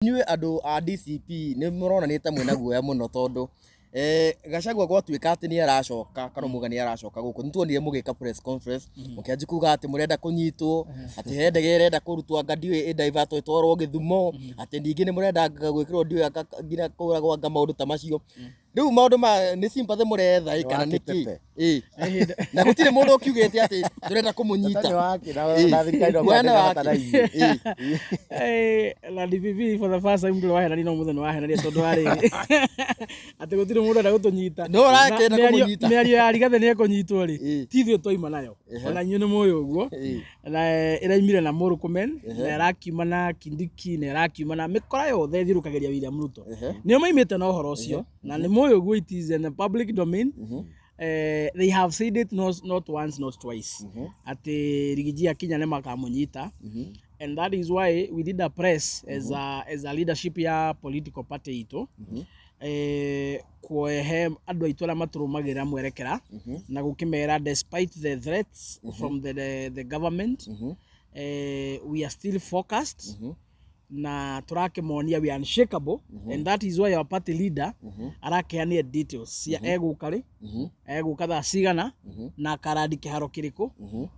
Inyuĩ andũ a DCP nĩ mũronania ta mwĩna guoya mũno tondũ Gachagua gwatuĩka atĩ nĩ aracoka kana muga nĩ aracoka gũkũ, nĩ tuonire mũgĩka press conference, mũkĩanjia kuga atĩ mũrenda kũnyitwo, atĩ he ndege ĩrenda kũrutwo anga ndiũĩ ĩ-divertwo ĩtwarwo Gĩthumo, atĩ ningĩ nĩ mũrenda anga gwĩkĩrwo ndiũĩ anga nginya kũragwo anga maũndũ ta macio. Rĩu maũndũ ma nĩ sympathy mũretha ĩ kana nĩ kĩ? Ĩ. Na gũtirĩ mũndũ ũkiugĩte atĩ tũrenda kũmũnyita. Na thirikari no Guoya nĩ kwandĩka wake. na ithuĩ. Ĩ. Na DPP for the first time ndũrĩ wahenania, no mũthenya wahenania tondũ wa rĩrĩ atĩ gũtirĩ mũndũ enda gũtũnyita. No ũrakĩenda kũmũnyita. Mĩario ya Rigathĩ nĩ ekũnyitwo rĩ, ti ithuĩ twaima nayo, ona inyuĩ nĩ mũĩ ũguo. Na ĩraimire na Murkomen, na ĩrakiuma na Kindiki, na ĩrakiuma na mĩkora yothe ĩthirũkagĩria William Ruto. Nĩo maimĩte na ũhoro ũcio na nĩ mũĩ ũguo, it is in the public domain. They have said it not once, not twice, atĩ Riggy G akinya nĩ makamũnyita, and that is why we did a press as a leadership ya political party itũ, kuohe andũ aitũ arĩa matũrũmagĩrĩra mwerekera na gũkĩmera despite the threats from the government, we are still focused na tũrakĩmonia we are unshakable, and that is why our party leader arakeania details cia egũka rĩ, egũka thaa cigana na akarandi kĩharo kĩrĩkũ,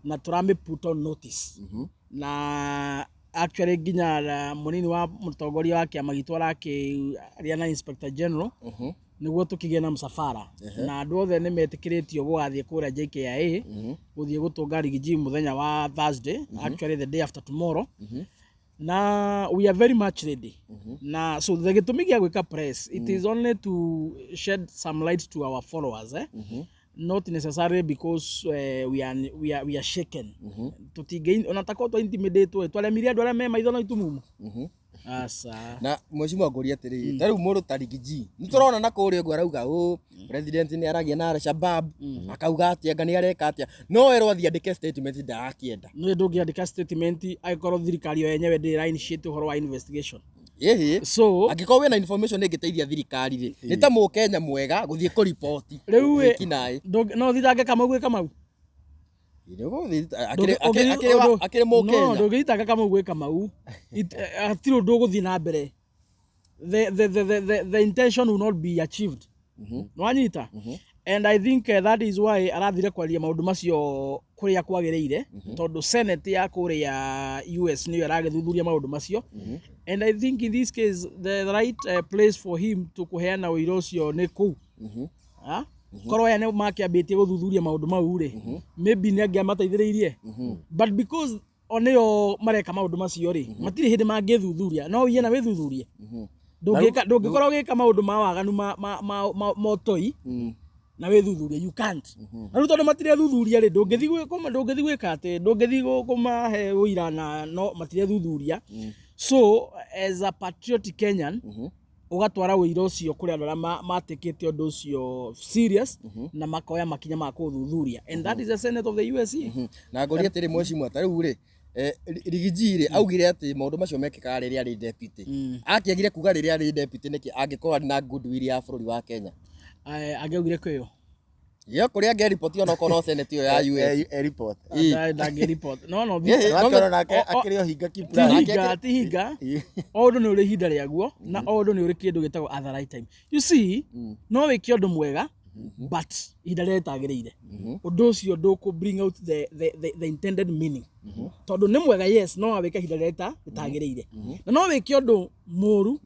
na tũramĩ put on notice. Na actually nginya mũnini wa mũtongoria wa kĩama gitũ arakĩaria na Inspector General nĩguo tũkĩgĩe na msafara, na andũ othe nĩ metĩkĩrĩtio gũgathiĩ kũrĩa JKIA gũthiĩ gũtũnga Riggy G mũthenya wa Thursday, actually the day after tomorrow, na we are very much ready. Na so the gĩtũmi gĩa gwĩka press, it is only to shed some light to our followers, eh? Not necessarily because we are shaken. Tũtingĩ ona takorwo twa intimidate twaremirie andũ arĩa me maitho na itumumu, aca. Na mheshimiwa, ngũria atĩrĩrĩ, ta rĩu mũndũ ta Riggy G nĩ tũrona na kũrĩa ũguo arauga ũ president nĩ aragia na Al-Shabab, akauga atĩa anga nĩ areka atĩa, no erwo athiĩ andĩke statement ndarakĩenda. Nĩ ndũngĩandĩka statement angĩkorwo thirikari yo yenyewe ndĩrĩ ĩra initiate ũhoro wa investigation. Ĩhĩ. So angĩkorwo wĩna information ĩngĩteithia thirikari rĩ, nĩ ta mũkenya mwega gũthiĩ kũriboti Rĩu ĩ- wĩkinaĩ. No thitange Kamau gwĩ Kamau? Akĩrĩ No mũkenya. Ndũngĩthitanga Kamau gwĩ Kamau. Hatirĩ ũndũ ũgũthiĩ na mbere. The intention will not be achieved. Nĩwanyita? And I think that is why arathire kwaria maũndũ macio kũrĩa kwagĩrĩire, tondũ Senate ya kũrĩa US nĩyo ĩragĩthuthuria maũndũ macio, and I think in this case the right place for him to kũheana ũira ũcio nĩ kũu. Ah? Korwo aya nĩ makĩambĩtie gũthuthuria maũndũ mau rĩ, maybe nĩ angĩamateithĩrĩirie, but because o nĩo mareka maũndũ macio rĩ, matirĩ hĩndĩ mangĩthuthuria. No wiye na wĩthuthurie. Ndũngĩkorwo ũgĩka maũndũ ma waganu ma ũtoi na wĩthuthurie. You can't. Na rĩu tondũ matirethuthuria rĩ, ndũngĩthiĩ gwĩka atĩ ndũngĩthiĩ kũmahe ũira na no matirethuthuria. So as a patriotic Kenyan, ũgatwara ũira ũcio kũrĩ andũ arĩa matĩkĩte ũndũ ũcio serious na makoya makinya ma kũũthuthuria, and that is the Senate of the USA. Na ngũria atĩrĩ, mheshimiwa, ta rĩu rĩ, Riggy G rĩ augire atĩ maũndũ macio mekĩkaga rĩrĩa arĩ deputy. Akĩagire kuga rĩrĩa arĩ deputy nĩkĩ angĩkorwo arĩ na goodwill ya bũrũri wa Kenya? Angĩaugire kwĩyo? Yo kũrĩa angĩripoti onokorwo no Senate ĩyo ya US. E report. Ndangĩ report. No. Wakĩona nake akĩrĩ o hinga. Ti Kipla. hinga, ti hinga. O ũndũ nĩ ũrĩ ihinda rĩaguo na o ũndũ nĩ ũrĩ kĩndũ gĩtagwo at the right time. You see, no wĩke ũndũ mwega but ihinda rĩrĩa rĩtagĩrĩire, ũndũ ũcio ndũkũ bring out the intended meaning, tondũ nĩ mwega, yes, no wawĩka ihinda rĩrĩa rĩtagĩrĩire. Na no wĩke ũndũ mũru,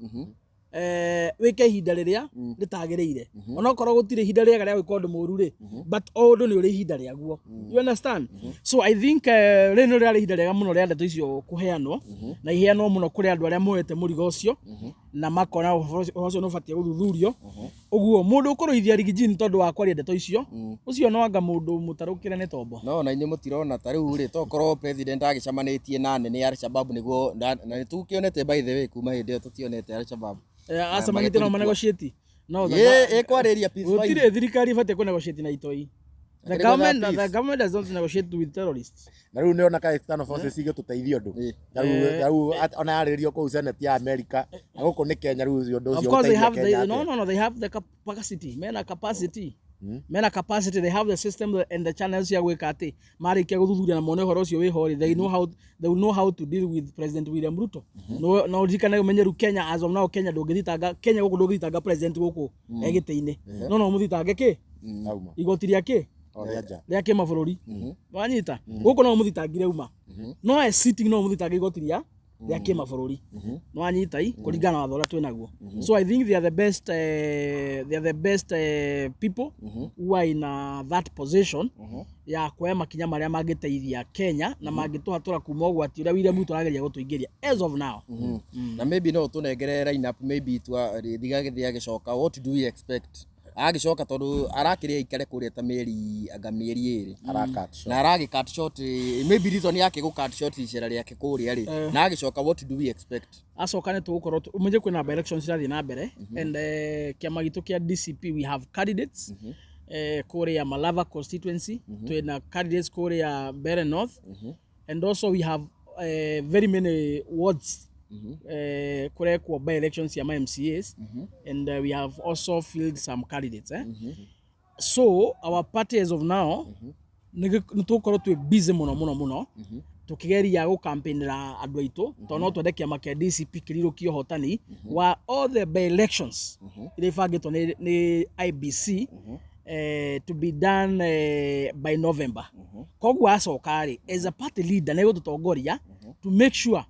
wĩke ihinda rĩrĩa rĩtagĩrĩire, onokorwo gũtirĩ ihinda rĩega rĩa gwĩka ũndũ mũru rĩ, but o ũndũ nĩ ũrĩ ihinda rĩaguo, you understand? So I think rĩrĩ nĩ rĩarĩ ihinda rĩega mũno rĩa ndeto icio kũheanwo, na iheanwo mũno kũrĩ andũ arĩa moete mũrigo ũcio na makona ũhoro ũcio nĩ ũbatiĩ gũthuthurio. Ũguo mũndũ ũkũrũithia Riggy G nĩ tondũ wa kwaria ndeto icio, ũcio no anga mũndũ mũtarũkĩre nĩ tombo. No na inyuĩ mũtirona ta rĩu rĩ, tokorwo president agĩcemanĩtie na anene a Al-Shabaab nĩguo na nĩtũkĩonete, by the way, kuma hĩndĩ ĩyo tũtionete Al-Shabaab. Acemanĩtie nao manegotiate no Ĩ ĩkwarĩria peace gũtirĩ fine. Thirikari ĩbatiĩ kũnegotiate na itoi. The Akĩrĩ government, peace. the government does not negotiate with terrorists. Na rĩu nĩona ka external forces igĩtũteithia ũndũ. Rĩu ona yarĩrĩrio kũu Senate ya America na gũkũ nĩ Kenya, rĩu ũcio ũndũ Of ũcio course they ũteithia have Kenya no atĩa? no no they have the capacity, mena capacity. Mena capacity, they have the system and the channels cia gwĩka atĩ marĩkia gũthuthuria na mone ũhoro ũcio wĩho rĩ, they will know how to deal with President William Ruto. No ũririkane ũmenye rĩu Kenya as of now, Kenya ndũngĩthitanga, Kenya gũkũ ndũngĩthitanga president gũkũ e gĩtĩ-inĩ, no mũthitange kĩ? Auma. Igoti rĩa kĩ? O rĩa nja. Rĩa kĩmabũrũri. Wanyita gũkũ no mũthitangire uma no e sitting, no mũthitange igoti rĩa kĩmabũrũri. Nwanyita i kũringana na watho ũrĩa twĩnaguo. So I think they are the best people who are in that position ya kuoya makinya marĩa mangĩteithia Kenya na mangĩtũhatũra kuma ũgwati ũrĩa William Ruto arageria gũtũingĩria as of now. Na maybe no tũnengere line up, maybe twa Rigathi agĩcoka, what do we expect agĩcoka, tondũ arakĩrĩa aikare kũrĩa ta mĩeri anga mĩeri 2? Aracut short. Na aragĩ cut short, maybe reason yake gũ cut short icera rĩake kũrĩa rĩ, na agĩcoka, what do we expect? Acoka nĩ tũgũkorwo ũmenye kwĩna by elections irathiĩ na mbere and kĩama gitũ kĩa DCP, we have candidates kũrĩa Malava constituency, twĩna candidates kũrĩa Mbeere North, and also we have very many wards kũrekwo by elections cia ma MCAs, and we have also fielded some candidates, eh? So our party as of now nĩ tũgũkorwo twĩ busy mũno mũno mũno tukigeria gũcampaignĩra andũ aitũ, tondũ no twende kĩama kĩa DCP kĩrirũkie ũhotani wa all the by elections iria ibangĩtwo nĩ IEBC to be done by November. Koguo acoka rĩ, as a party leader, nĩ gũtũtongoria to make sure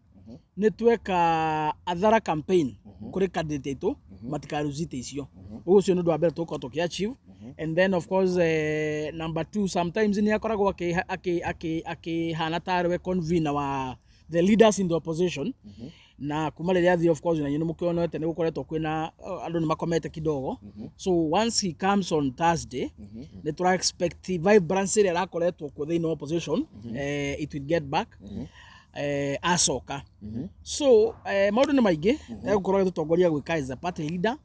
nĩ tweka athara campaign kũrĩ candidate aitũ matikaruzite icio. Ũguo ũcio nĩ ũndũ wa mbere tũgũkorwo tũkĩ achieve. And then of course, number two, sometimes nĩ akoragwo akĩhana tarĩ we convener wa the leaders in the opposition, na kuma rĩrĩa athiĩ, of course na inyuĩ nĩ mũkĩonete nĩ gũkoretwo kwĩna andũ nĩ makomete kidogo. So once he comes on Thursday, nĩ tũra expect vibrance ĩrĩa ĩrakoretwo kuo thĩinĩ wa opposition, it will get back acoka. So maũndũ nĩ maingĩ egũkorwo agĩtũtongoria gwĩka as a party leader.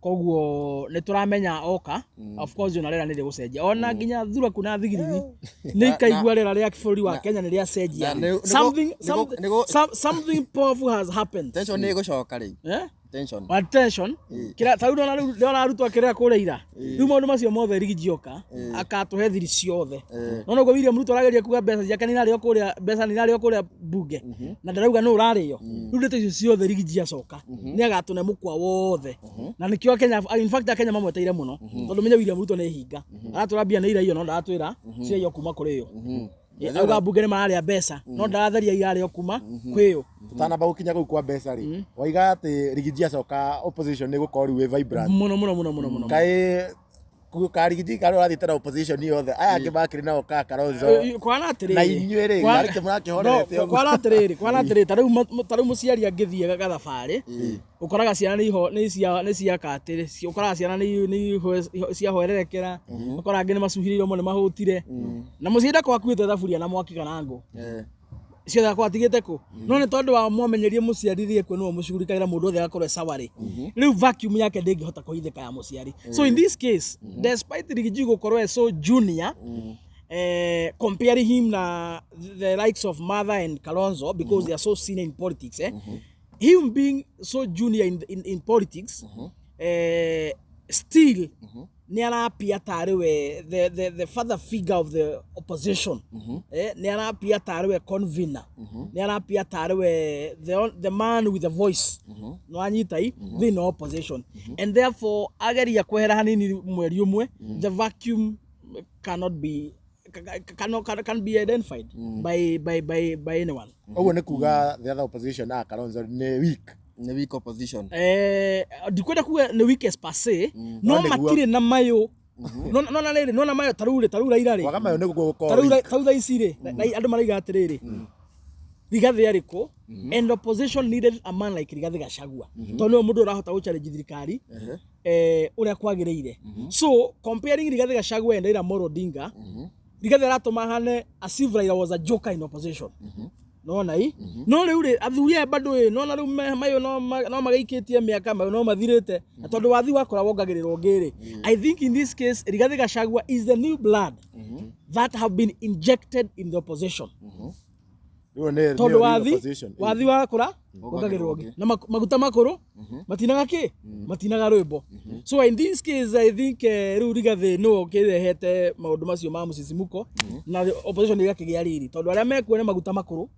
Koguo nĩ tũramenya oka, of course ona rĩera nĩ rĩgũcenjia, ona nginya thuraku na thigiriri nĩ ikaigua rĩera rĩa bũrũri wa Kenya nĩ rĩacenjia. Na Something powerful has happened. Tension nĩ ĩgũcoka rĩu. Eh? Tension. Attention kira ta rĩu ndona, rĩu ndona arutwo akĩrĩra kũrĩa ira. Rĩu maũndũ macio mothe Rigiji oka akatũhe thiri ciothe. No noguo William Ruto arageria kuga mbeca ciake nĩ irarĩo kũrĩa, mbeca nĩ irarĩo kũrĩa bunge, na ndarauga nũ ũrarĩo. Rĩu ndeto icio ciothe Rigiji acoka nĩ agatũne mũkwa wothe, na nĩkĩo Kenya, in fact Akenya mamweteire mũno, tondũ menya William Ruto nĩ hinga aratwĩra mbia nĩ iraiyo, no ndaratwĩra ciraiyo kuma kũrĩ yo. Auga mbunge nĩ mararĩa mbeca, no ndaratheria irarĩo kuma kwĩ yo. Tutanamba gũkinya kũu kwa mbeca rĩ, waiga atĩ Rigiji acoka opposition nĩ gũkorwo rĩu ĩ vibrant. Mũno mũno mũno mũno mũno. Kaĩ ka Rigiji karĩa ũrathiĩte na opposition yothe, aya angĩ makĩrĩ nao ka Kalonzo Kwana atĩrĩrĩ, na inyuĩ rĩ, narĩkĩ mũrakĩhorerete no ũguo? Kwana atĩrĩrĩ, ta rĩu mũciari angĩthiĩ gathabarĩ, ũkoraga ciana nĩ iho nĩ cia nĩ ciaka atĩrĩ, ũkoraga ciana nĩ ciahwererekera, ũkora angĩ nĩ macuhĩrĩirwo mũno, nĩ mahũtire, na mũciari ndakorwo akuĩte thaburia na mwaki kana ngũ ciothe akorwo atigĩte kũ, no nĩ tondũ wa mwamenyerie mũciari rĩ, kuo nĩwe mũcugurikagĩra mũndũ othe agakorwo e sawa rĩ, rĩu vacuum yake ndĩngĩhota kũhithĩka ya mũciari. So in this case, despite Rigiji gũkorwo e so junior, comparing him na the likes of Martha and Kalonzo, because they are so senior in politics, eh? Him being so junior in politics, still nĩ arapia tarĩ we the father figure of the opposition, nĩ arapia tarĩ we convener, nĩ arapia tarĩ we the man with the voice, nĩwanyita i thĩinĩ wa opposition, and therefore ageria kwehera hanini mweri ũmwe, the vacuum cannot be cannot can, can be identified by anyone. Ũguo nĩ kuga the other opposition a Kalonzo nĩ weak? Nĩ weak opposition. Ndikwenda kuga nĩ weakest per se, no No nĩguo. matirĩ na mayũ, no na rĩrĩ, no na mayũ ta rĩu rĩ, ta rĩu Raila rĩ, Kwaga mayo nĩ gũkorwo ta rĩu weak. ta rĩu thaa ici rĩ, na andũ maraiga atĩrĩrĩ, Rigathĩ arĩ kũ? And opposition needed a man like Rigathĩ Gachagua, tondũ nĩwe mũndũ ũrahota gũchallenge thirikari ũrĩa kwagĩrĩire. So comparing Rigathĩ Gachagua and Raila Amolo Odinga, Rigathĩ aratũma hane as if Raila was a joker in opposition. Nona i no rĩu rĩ, athuri aya bado ĩ nona rĩu mayũ no magĩikĩtie mĩaka, mayũ no mathirĩte, na tondũ wathi wakora wongagĩrĩrwo ũngĩ rĩ, I think in this case Rigathĩ Gachagua is the new blood that have been injected in the opposition. Rĩu nĩ Tondũ nĩyo real wathi opposition. wathi wakũra wongagĩrĩrwo ũngĩ na maguta makũrũ matinaga kĩ matinaga rwĩmbo. So in this case I think rĩu Rigathĩ nĩwe ũkĩrehete maũndũ macio ma mũcicimuko na the opposition ĩgakĩgĩa riri, tondũ arĩa mekuo nĩ maguta makũrũ,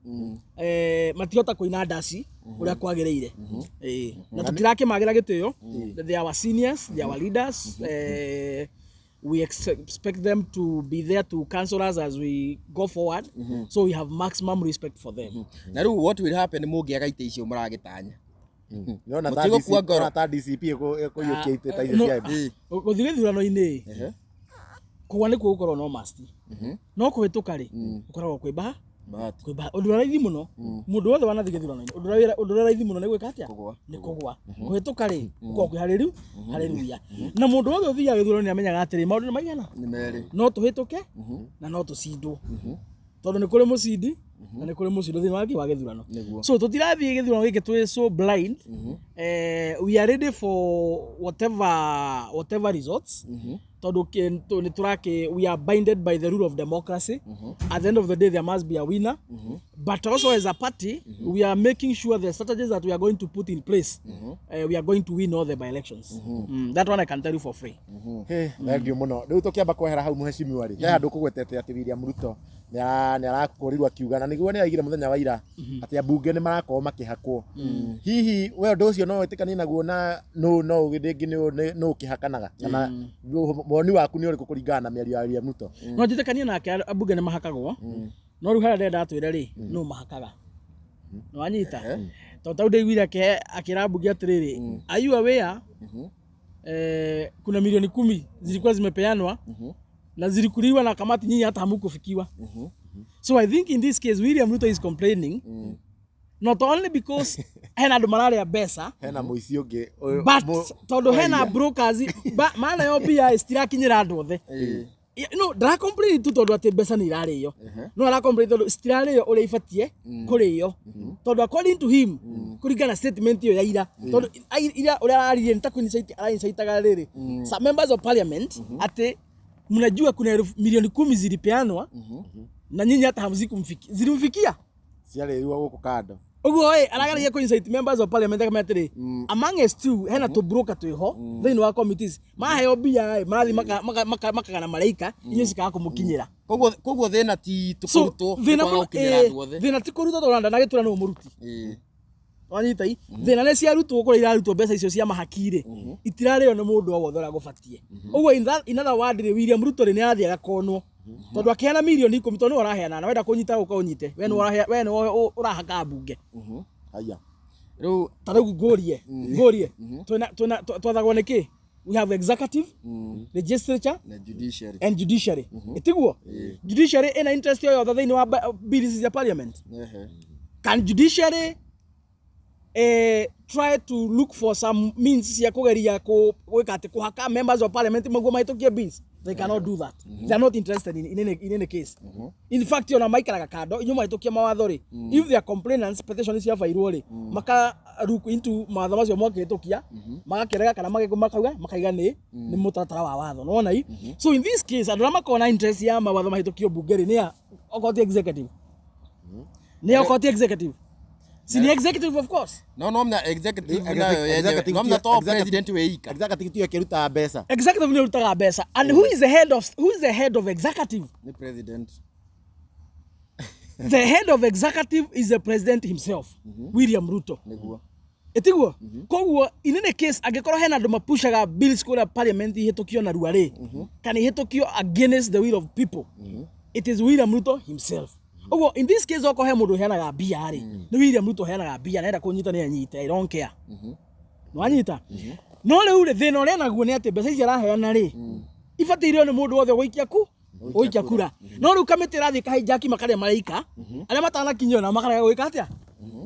matihota kũina ndaci ũrĩa kwagĩrĩire. Na tũtirakĩmagĩra gĩtĩo. They are our seniors, they are our leaders. We expect them to be there to counsel us as we go forward, so we have maximum respect for them. Na rĩu what will happen mũngĩaga itĩ icio mũragĩtanya? Nĩona ta Mũtigũkua DCP ngoro. Nĩona ta DCP ĩkũiyũkia itĩ ta icio No, cia MP. Gũthiĩ gĩthurano-inĩ kũgwa nĩkuo gũkorwo no must, no kũhĩtũka rĩ gũkoragwo kwĩ baha Bahati. kwĩ baha. Ũndũ ũrĩa raithi mũno, mũndũ wothe wanathiĩ gĩthurano-inĩ, ũndũ ũrĩa raithi mũno nĩ gwĩka atĩa? Kũgwa. Nĩ kũgwa. Kũhĩtũka rĩ gũkoragwo kwĩ harĩru harĩruia, na mũndũ wothe ũthiaga gĩthurano nĩ amenyaga atĩrĩ, maũndũ nĩ maigana Nĩ merĩ. no tũhĩtũke na no tũcindwo, tondũ nĩ kũrĩ mũcindi na nĩ kũrĩ mũcindwo thĩinĩ wa kĩ wa gĩthurano. Nĩguo. So tũtirathiĩ gĩthurano gĩkĩ twĩ so blind. We are ready for whatever results, tondũ nĩ tũrakĩ we are binded by the rule of democracy. At the end of the day there must be a winner, but also as a party we are making sure the strategies that we are going to put in place, we are going to win all the by elections. That one I can tell you for free. Hĩ, thengiũ mũno. Rĩu tũkĩamba kwehera hau, mũhecimiwa rĩ, he handũ ũkũgwetete atĩ William Ruto nĩ arakorirwo akiuga na nĩguo nĩ aigire mũthenya wa ira atĩ ambunge nĩ marakorwo makĩhakwo. Hihi we ũndũ ũcio no wĩtĩkanie naguo, na no no rĩngĩ nĩ ũkĩhakanaga, kana woni waku nĩ ũrĩkũ kũringana na mĩario ya William Ruto? No njĩtĩkanie nake, ambunge nĩ mahakagwo, no rĩu harĩa ndĩrenda atwĩre rĩ, no mahakaga nĩwanyita, tondũ tau ndaiguire akĩra ambunge atĩrĩrĩ, "Are you aware kuna milioni 10 zilikuwa zimepeanwa na zilikuliwa na kamati, nyinyi hata hamukufikiwa?" So I think in this case William Ruto is complaining not only because hena andũ mararĩa mbeca, Hena mũici ũngĩ but tondũ hena brokers maana yo mbia citirakinyĩra andũ othe. No ndara complain tu tondũ atĩ mbeca nĩ irarĩo, no ara complain tondũ citirarĩo ũrĩa ibatie kũrĩo, tondũ according to him, kũringana na statement ĩyo ya ira, tondũ ira ũrĩa araririe nĩ ta kũ-incite ara-incitaga rĩrĩ some members of parliament atĩ mnajua kuna milioni 10 zilipeanwa na nyinyi hata hamzikumfikia, zilimfikia. Ciarĩirwo gũkũ kando. Ũguo ĩ arageragia kũ incite members of parliament akamenya atĩrĩ, among us two hena tũ broker twĩho thĩinĩ wa committees, maheo mbia ĩ marathiĩ makagana maraika inyuĩ cikaga kũmũkinyĩra. Koguo thĩna ti So tũkũrutwo thĩna nĩ kwaga mũno gũkinyĩra andũ othe. Thĩna ti kũrutwo, tondũ ndanagĩtwĩra nĩ mũruti. Wanyita i thĩna nĩ ciarutwo kũrĩa irarutwo, mbeca icio cia mahaki rĩ itirarĩo nĩ mũndũ o wothe ũrĩa gũbatiĩ. Ũguo in other word rĩ, William Ruto rĩ nĩ arathiĩ agakonwo, tondũ akĩheana milioni 10, tondũ nĩwe ũraheana, na wenda kũnyita ũka ũnyite, we nĩwe we nĩwe ũrahaka mbunge. Haya. Rĩu Ta rĩu ngũrie twĩna twathagwo nĩ kĩ? We have executive, legislature na judiciary. And judiciary. Ĩtiguo judiciary ĩna interest o yothe thĩinĩ wa bills cia parliament? Can judiciary try to look for some means cia kũgeria gwĩka atĩ kũhaka members of parliament maguo mahĩtũkie bills? They cannot do that. They are not interested in any case. In fact, ona maikaraga kando. Inyuĩ mahĩtũkia mawatho rĩ, if they are complainants, petition ciabairwo rĩ, maka look into mawatho macio mwakĩhĩtũkia, magakĩrega kana makauga makaiga nĩ mũtaratara wa watho nĩwona i. So in this case andũ arĩa makoragwo na interest ya mawatho mahĩtũkio mbunge rĩ, nĩ a okorwo ti executive, nĩ okorwo ti executive, si ni executive, of course. No mna executive nayo yenyewe Executive no mna to president wĩika. Executive tiyo ĩkĩrutaga mbeca. Executive nĩ ũrutaga mbeca, and who is the head of executive? Nĩ president. The head of executive is the president himself, William Ruto. Nĩguo. Ĩtiguo koguo in any case angĩkorwo hena andũ mapushaga bills kũrĩa parliament ihĩtũkio narua rĩ, kana ihĩtũkio against the will of people, it is William Ruto himself. Ũguo in this case okorwo he mũndũ ũheanaga mbia rĩ, nĩ William Ruto ũheanaga mbia, na enda kũnyita nĩ anyite, I don't care. Nĩwanyita? No rĩu rĩ, thĩna ũrĩa naguo nĩ atĩ mbeca ici araheana rĩ, ibatairwo nĩ mũndũ wothe ũgũikia kura, no rĩu kamĩtĩ ĩrathiĩ kahijack makarĩa maraika arĩa matanakinyio na makarega gwĩka atĩa,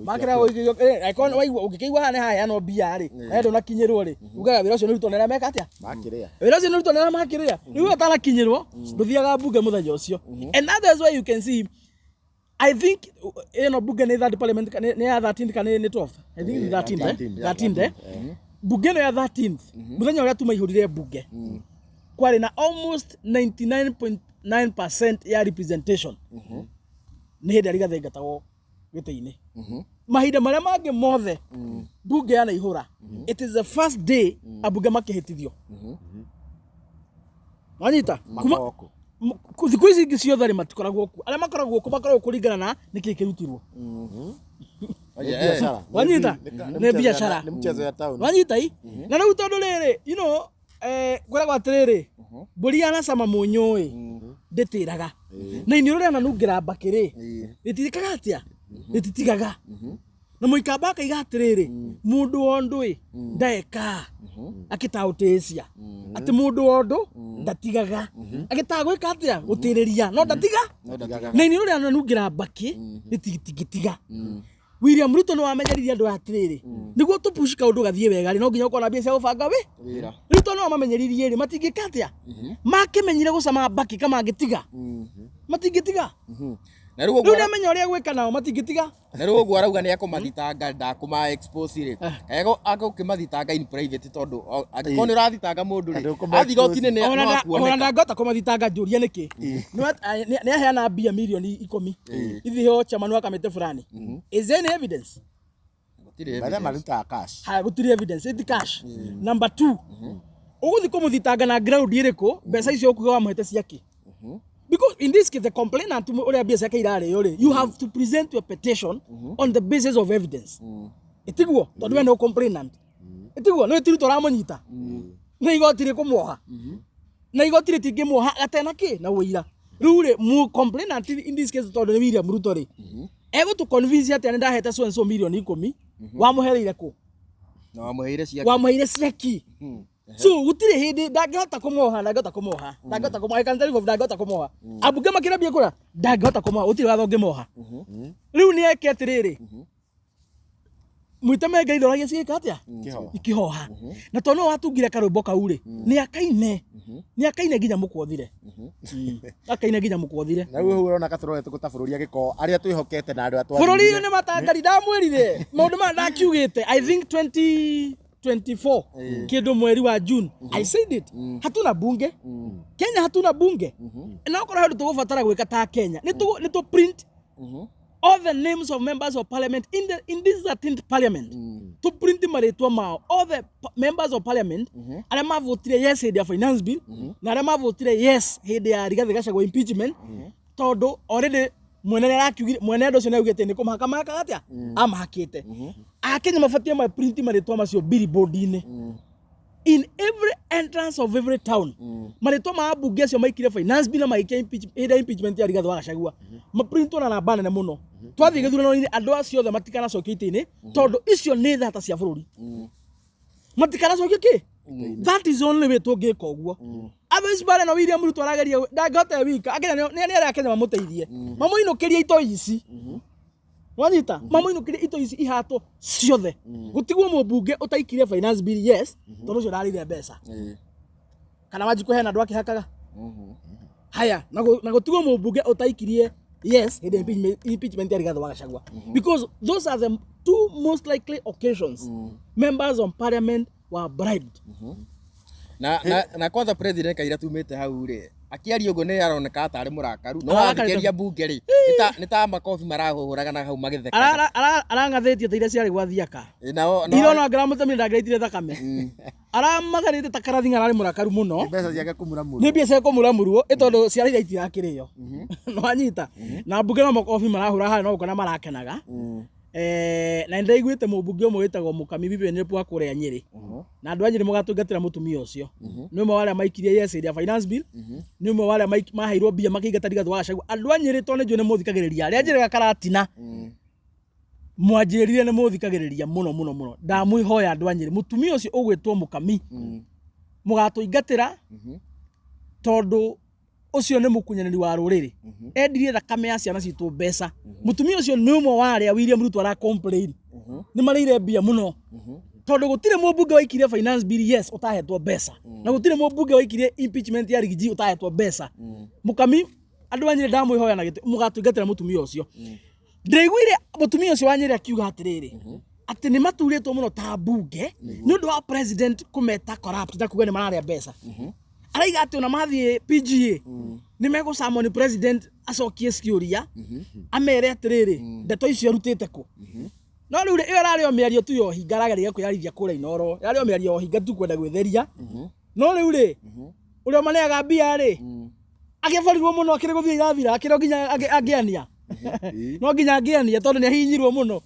makarega gũikio. Angĩkorwo waigua ũngĩkĩigua haha nĩ haheanwo mbia rĩ, na ndũnakinyĩrwo rĩ, ugaga wĩra ũcio nĩ ũrutwo nĩ arĩa meka atĩa? Makĩrĩa. Wĩra ũcio nĩ ũrutwo nĩ arĩa makĩrĩa. Rĩu ũtanakinyĩrwo ndũthiaga mbunge mũthenya ũcio, and that is why you can see, I think ĩno bunge nĩ third parliament, nĩ ya 13th kana nĩ 12th? I think nĩ 13th, eh? 13th. 13th, eh? Bunge ĩno ya 13th, mũthenya ũrĩa tumaihũrire bunge kwarĩ na almost 99.9% ya representation. Nĩ hĩndĩ ĩrĩa Rigathĩ aingatagwo. Gĩtĩ-inĩ. Mahinda marĩa mangĩ mothe mbunge yanaihũra, it is the first day ambunge makĩhĩtithio. Wanyita? Kuma Makoragwo kũ? Thikũ ici ingĩ ciothe rĩ, matikoragwo kuo. Arĩa makoragwo kuo makoragwo kũringana na nĩkĩ kĩrutirwo. Nĩ biacara. Wanyita? Nĩ Nĩ mchezo ya- biacara. Nĩ mchezo ya town. Wanyita i na rĩu tondũ rĩrĩ, kwĩragwo atĩrĩrĩ, mbũri yanacama mũnyũ ĩ ndĩtĩraga, na iniũrũ rĩananungĩra mbakĩ rĩ, rĩtirĩkaga atĩa, rĩtitigaga. Na mũikamba akaiga atĩrĩrĩ, mũndũ wa ũndũ ĩ ndeka akĩtaũtĩcia atĩ mũndũ wa ũndũ ndatigaga agĩtaga gwĩka atĩa, gũtĩrĩria, no ndatiga. No ndatigaga. Na iniũrũ rĩananungĩra mbakĩ rĩtingĩtiga. William Ruto nĩ wamenyeririe andũ aya atĩrĩrĩ, nĩguo tũpush kaũndũ gathiĩ wega rĩ, no nginya ũkorwo na mbia cia gũbanga wĩ Wĩra. Rĩu tondũ no mamenyeririe rĩ, matingĩka atĩa, makĩmenyire gũcama mbakĩ kamangĩtiga, matingĩtiga. Na rĩu ũguo Rĩu nĩamenya ũrĩa gwĩka nao, matingĩtiga. Na rĩu ũguo arauga nĩ ekũmathitanga, ndakũma expose rĩ, agũkĩmathitanga in private, tondũ angĩkorwo nĩ ũrathitanga mũndũ rĩ, Ndũkũma athiĩ igoti-inĩ Ona no ona akuoneka. ndangĩhota kũmathitanga. Njũrie nĩkĩ. Nĩ aheana mbia mirioni 10 ithiheo chairman wa kamĩtĩ fulani. Is there any evidence? Gũtirĩ By the way, evidence. marutaga cash. Haya, gũtirĩ evidence, iti cash. Number two, ũgũthiĩ kũmũthitanga na ground ĩrĩkũ? Mbeca icio ũkuga wamũhete ciake? Because in this case the complainant ũrĩa mbia ciake irarĩo rĩ, you have to present your petition on the basis of evidence, ĩtiguo? Tondũ we nĩ complainant, ĩtiguo? Nĩ tiruto ũramũnyita nĩ igoti rĩkũmuoha, na igoti rĩtingĩmuoha gatena kĩ na ũira. Rĩu rĩ, mu complainant in this case, tondũ nĩ William Ruto rĩ, egũtũ convince atĩa nĩ ndahete so and so mirioni 10? Wamũhereire kũ? Na wamũheire ciake? Wamũheire ciaki. So gũtirĩ hĩndĩ ndangĩhota kũmuoha, ndangĩhota kũmuoha, ndangĩhota kũmuoha. I can tell you, ndangĩhota kũmuoha. Ambunge makĩrambia kũra, ndangĩhota kũmuoha, gũtirĩ watho ũngĩmuoha. Rĩu nĩ eke atĩrĩrĩ, mwĩteme Ngai ndoragia cigĩka atĩa. Kĩhoha. Ikĩhoha. Na tondũ nĩwe watungire karwĩmbo kau rĩ, nĩ akaine, nĩ akaine nginya mũkwothire, akaine nginya mũkwothire. Na rĩu hau ũrona katũroretwo ta bũrũri, angĩkorwo arĩa twĩhokete na andũ arĩa Bũrũri twathurire. nĩ matangari. Ndamwĩrire maũndũ maya, ndakiugĩte, I think 2024 kĩndũ mweri wa June, I said it, hatuna bunge Kenya, hatuna bunge. Na okorwo handũ tũgũbatara gwĩka ta Kenya nĩ tũ print all the names of members of parliament in this 13th parliament, to print marĩtwa mao, all the members of parliament arĩa mavotire yes hĩndĩ ya finance bill na arĩa mavotire yes hĩndĩ ya Rigathĩ Gachagua impeachment, tondũ already mwene nĩ arakiugire, mwene andũ acio nĩ augĩte nĩ kũmahaka mahakaga atĩa, amahakĩte. Akenya mabatie ma print marĩtwa macio billboard-inĩ in every entrance of every town, marĩtwa ma ambunge acio maikire finance bill na magĩkia hĩndĩ ya impeachment ya Rigathĩ wa Gachagua, maprintwo na namba nene mũno. Twathiĩ gĩthurano-inĩ, andũ acio othe matikanacokio itĩ-inĩ, tondũ icio nĩ thata cia bũrũri, matikanacokio kĩ. That is the only way tũngĩka ũguo. Otherwise bare na William Ruto arageria, ndangĩhota e wika. Akenya nĩ arĩa Akenya mamũteithie, mamũinũkĩrie itoi ici. Wanyita? Mamũinũkĩrie itoi ici ihatwo ciothe, gũtigwo mũmbunge ũtaikire finance bill yes, tondũ ũcio ndarĩire mbeca. Kana Wanjikũ hena andũ akĩhakaga haya, na gũtigwo mũmbunge ũtaikirie yes hĩndĩ ya impeachment ya Rigathĩ wa Gachagua, because those are the two most likely occasions members of parliament were bribed. Na kwanza president kaira tumĩte hau rĩ, akĩaria ũguo nĩ aroneka tarĩ mũrakaru, no Arakarĩte. athikĩria mbunge rĩ, nĩ ta makobi marahũraga na hau magĩthekaga. Arang'athĩtie ta iria ciarĩ gwa thiaka. Nao Irona ngĩramũtemire, ndangĩraitire thakame, aramagarĩte ta karathi, ararĩ mũrakaru mũno. Mbeca ciake kũmuramurwo. Nĩ mbia cia kũmuramurwo ĩ, tondũ ciara iria itirakĩrĩo. Nĩwanyita? Na mbunge no makobi marahũra harĩa, no gũkena marakenaga. Na nĩndaiguĩte mũmbunge ũmwe wĩtagwo Mũkami Bibi wa kũrĩa Nyĩrĩ, na andũ a Nyĩrĩ mũgatũngatĩra mũtumia ũcio. Nĩ ũmwe wa arĩa maikirie yes hĩndĩ ya finance bill, nĩ ũmwe wa arĩa maheirwo mbia makĩingata Rigathĩ wa Gachagua. Andũ a Nyĩrĩ, tondũ nĩ njũĩ nĩ mũthikagĩrĩria, arĩa njĩrĩga karatina mwanjĩrire nĩ mũthikagĩrĩria mũno mũno mũno, ndamwĩhoya andũ a Nyĩrĩ, mũtumia ũcio ũgwĩtwo Mũkami mũgatũingatĩra, tondũ ũcio nĩ mũkunyanĩri wa rũrĩrĩ, endirie thakame ya ciana citũ mbeca. Mũtumia ũcio nĩ ũmwe wa arĩa William Ruto ara complain nĩ marĩire mbia mũno, tondũ gũtirĩ mũmbunge waikirie finance bill yes ũtahetwo mbeca, na gũtirĩ mũmbunge waikirie impeachment ya Riggy G ũtahetwo mbeca. Mũkami, andũ a Nyĩrĩ, ndamwĩhoya na gĩtĩ, mũgatũingatĩra mũtumia ũcio. Ndĩraiguire mũtumia ũcio wa Nyĩrĩ akiuga atĩrĩrĩ, atĩ nĩ maturĩtwo mũno ta mbunge nĩ ũndũ wa president kũmeta corrupt na kuga nĩ mararĩa mbeca. Araiga atĩ ona mathiĩ PGA Nĩ megũcamoni president acokie ciũria, amere atĩrĩrĩ, ndeto icio arutĩte kũ. No rĩu rĩ, ĩyo ĩrarĩ o mĩario tu ya ũhinga, arageragia kwĩyarithia kũrĩa Inooro, ĩrarĩ o mĩario ya ũhinga tu kwenda gwĩtheria. No rĩu rĩ, ũrĩa ũmaneaga mbia rĩ, agĩborirwo mũno akĩrĩ gũthiĩ irathira, akĩrĩ o nginya angĩania, no nginya angĩania tondũ nĩ ahihinyirwo mũno.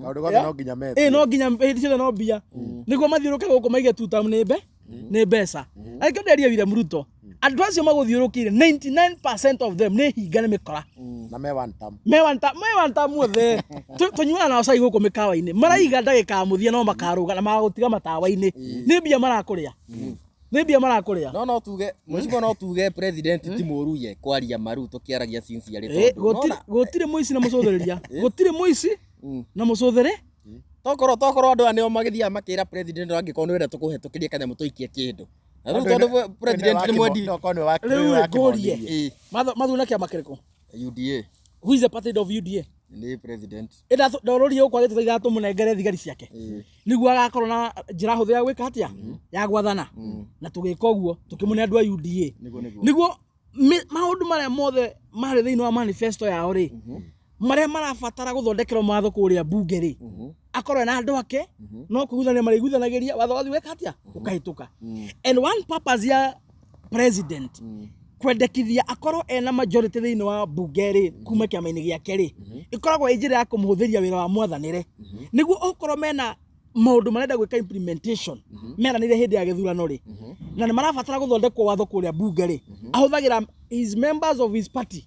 Kaũndũ gothe no nginya metwo. Ĩ, no nginya hĩndĩ ciothe no mbia nĩguo mathiũrũke gũkũ maige tuta nĩ mbeca. Arĩkĩo nderie William Ruto, andũ acio magũthiũrũkĩire, 99% of them nĩ hinga, nĩ mĩkora. Na me one term. Me wanta muothe tũnyuaga nao cai gũkũ mĩkawa-inĩ, maraiga ndagĩka ya mũthia no makarũga na magagũtiga matawa-inĩ. Nĩ mbia marakũrĩa, nĩ mbia marakũrĩa. No tuge, mheshimiwa, no tuge president ti mũru ye kwaria maru tũkĩaragia sincerely? Eh, tondũ gũtirĩ mũici na mũcũthĩrĩria, gũtirĩ mũici na mũcũthĩrĩ. Tokorwo andũ aya nĩo magĩthiaga makĩra president, angĩkorwo nĩ ũrenda tũkũhetũkĩrie kanyamũ tũikie kĩndũ, na rĩu tondũ president nĩ mwendi. Rĩu ngũrie. Mathuri na kĩama kĩrĩkũ? UDA. Who is the party leader of UDA? Nĩ president. Ndorũrie gũkũ agĩtũthaitha tũmũnengere thigari ciake nĩguo agakorwo na njĩra hũthũ ya gwĩka atĩa, ya gwathana, na tũgĩka ũguo tũkĩmũne andũ a UDA. Nĩguo. Nĩguo maũndũ marĩa mothe marĩ thĩinĩ wa manifesto yao rĩ, marĩa marabatara gũthondekerwo mawatho kũrĩa bunge rĩ, akorwo ena andũ ake no kũiguithania marĩiguithanagĩria, watho wathiĩ weka atĩa, ũkahĩtũka. And one purpose ya president kwendekithia akorwo ena majority thĩinĩ wa bunge rĩ, kuma kĩama-inĩ gĩake rĩ, ĩkoragwo ĩ njĩra ya kũmũhũthĩria wĩra wa mwathanĩre, nĩguo okorwo mena maũndũ marenda gwĩka implementation meranĩire hĩndĩ ya gĩthurano rĩ, na nĩ marabatara gũthondekwo watho kũrĩa bunge rĩ, ahũthagĩra his members of his party,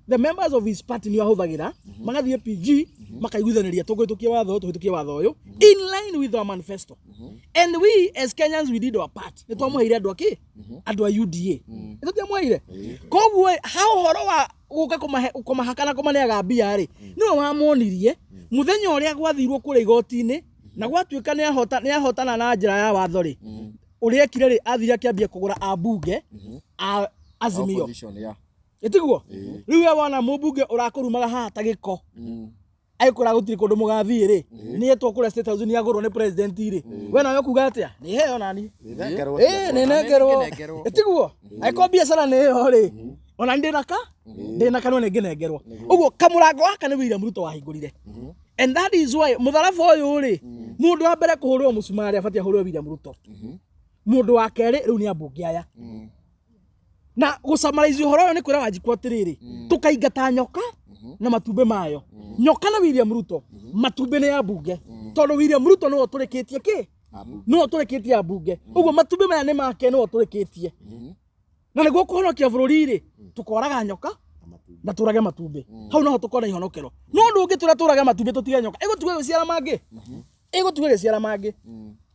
the members of his party nĩo ahũthagĩra, magathiĩ PG makaiguithanĩria, tũkũhĩtũkia watho ũyũ, tũhĩtũkie watho ũyũ in line with our manifesto. And we as Kenyans, we did our part. Nĩ twamũheire andũ akĩ, andũ a UDA nĩ tũtiamũheire. Koguo ha ũhoro wa gũka kũmahaka na kũmaneaga mbia rĩ, nĩwe wamonirie mũthenya ũrĩa gwathirwo kũrĩa igoti-inĩ na gwatuĩka nĩ ahotana na njĩra ya watho rĩ, ũrĩa ekire rĩ, athire akĩambia kũgũra ambunge a Azimio. Opposition, yeah. Ĩtiguo rĩu we wona mũmbunge ũrakũrumaga haha ta gĩko, agĩkwĩra gũtirĩ kũndũ mũgathiĩ rĩ, nĩ etwo kũrĩa State House, nĩ agũrwo nĩ president rĩ, we nawe ũkuga atĩa? Nĩ heo nani. Nĩnengerwo. Ĩ, nĩ nengerwo. Nĩngenengerwo. Ĩtiguo angĩkorwo biacara nĩ ĩyo rĩ, ona ndĩna kanua nĩ ngĩnengerwo. Ũguo kamũrango gaka nĩ William Ruto wahingũrire, and that is why mũtharaba ũyũ rĩ, mũndũ wa mbere kũhũrwo mũcumarĩ abatiĩ ahũrwo William Ruto, mũndũ wa kerĩ rĩu nĩ ambunge aya. Na gũcamaraizi ũhoro ũyũ nĩ kwĩra Wanjikũ atĩrĩrĩ, tũkaingata nyoka na matumbĩ mayo. Nyoka na William Ruto, matumbĩ nĩ ya mbunge, tondũ William Ruto nĩwe ũtũrĩkĩtie kĩ, nĩwe ũtũrĩkĩtie ambunge. Ũguo matumbĩ maya nĩ make, nĩwe ũtũrĩkĩtie, na nĩguo kũhonokia bũrũri rĩ, tũkoraga nyoka na tũrage matumbĩ. Hau noho tũkona ihonokero. No ndũngĩtwĩra tũrage matumbĩ tũtige nyoka, ĩgũtuga gĩciara mangĩ, ĩgũtuga gĩciara mangĩ.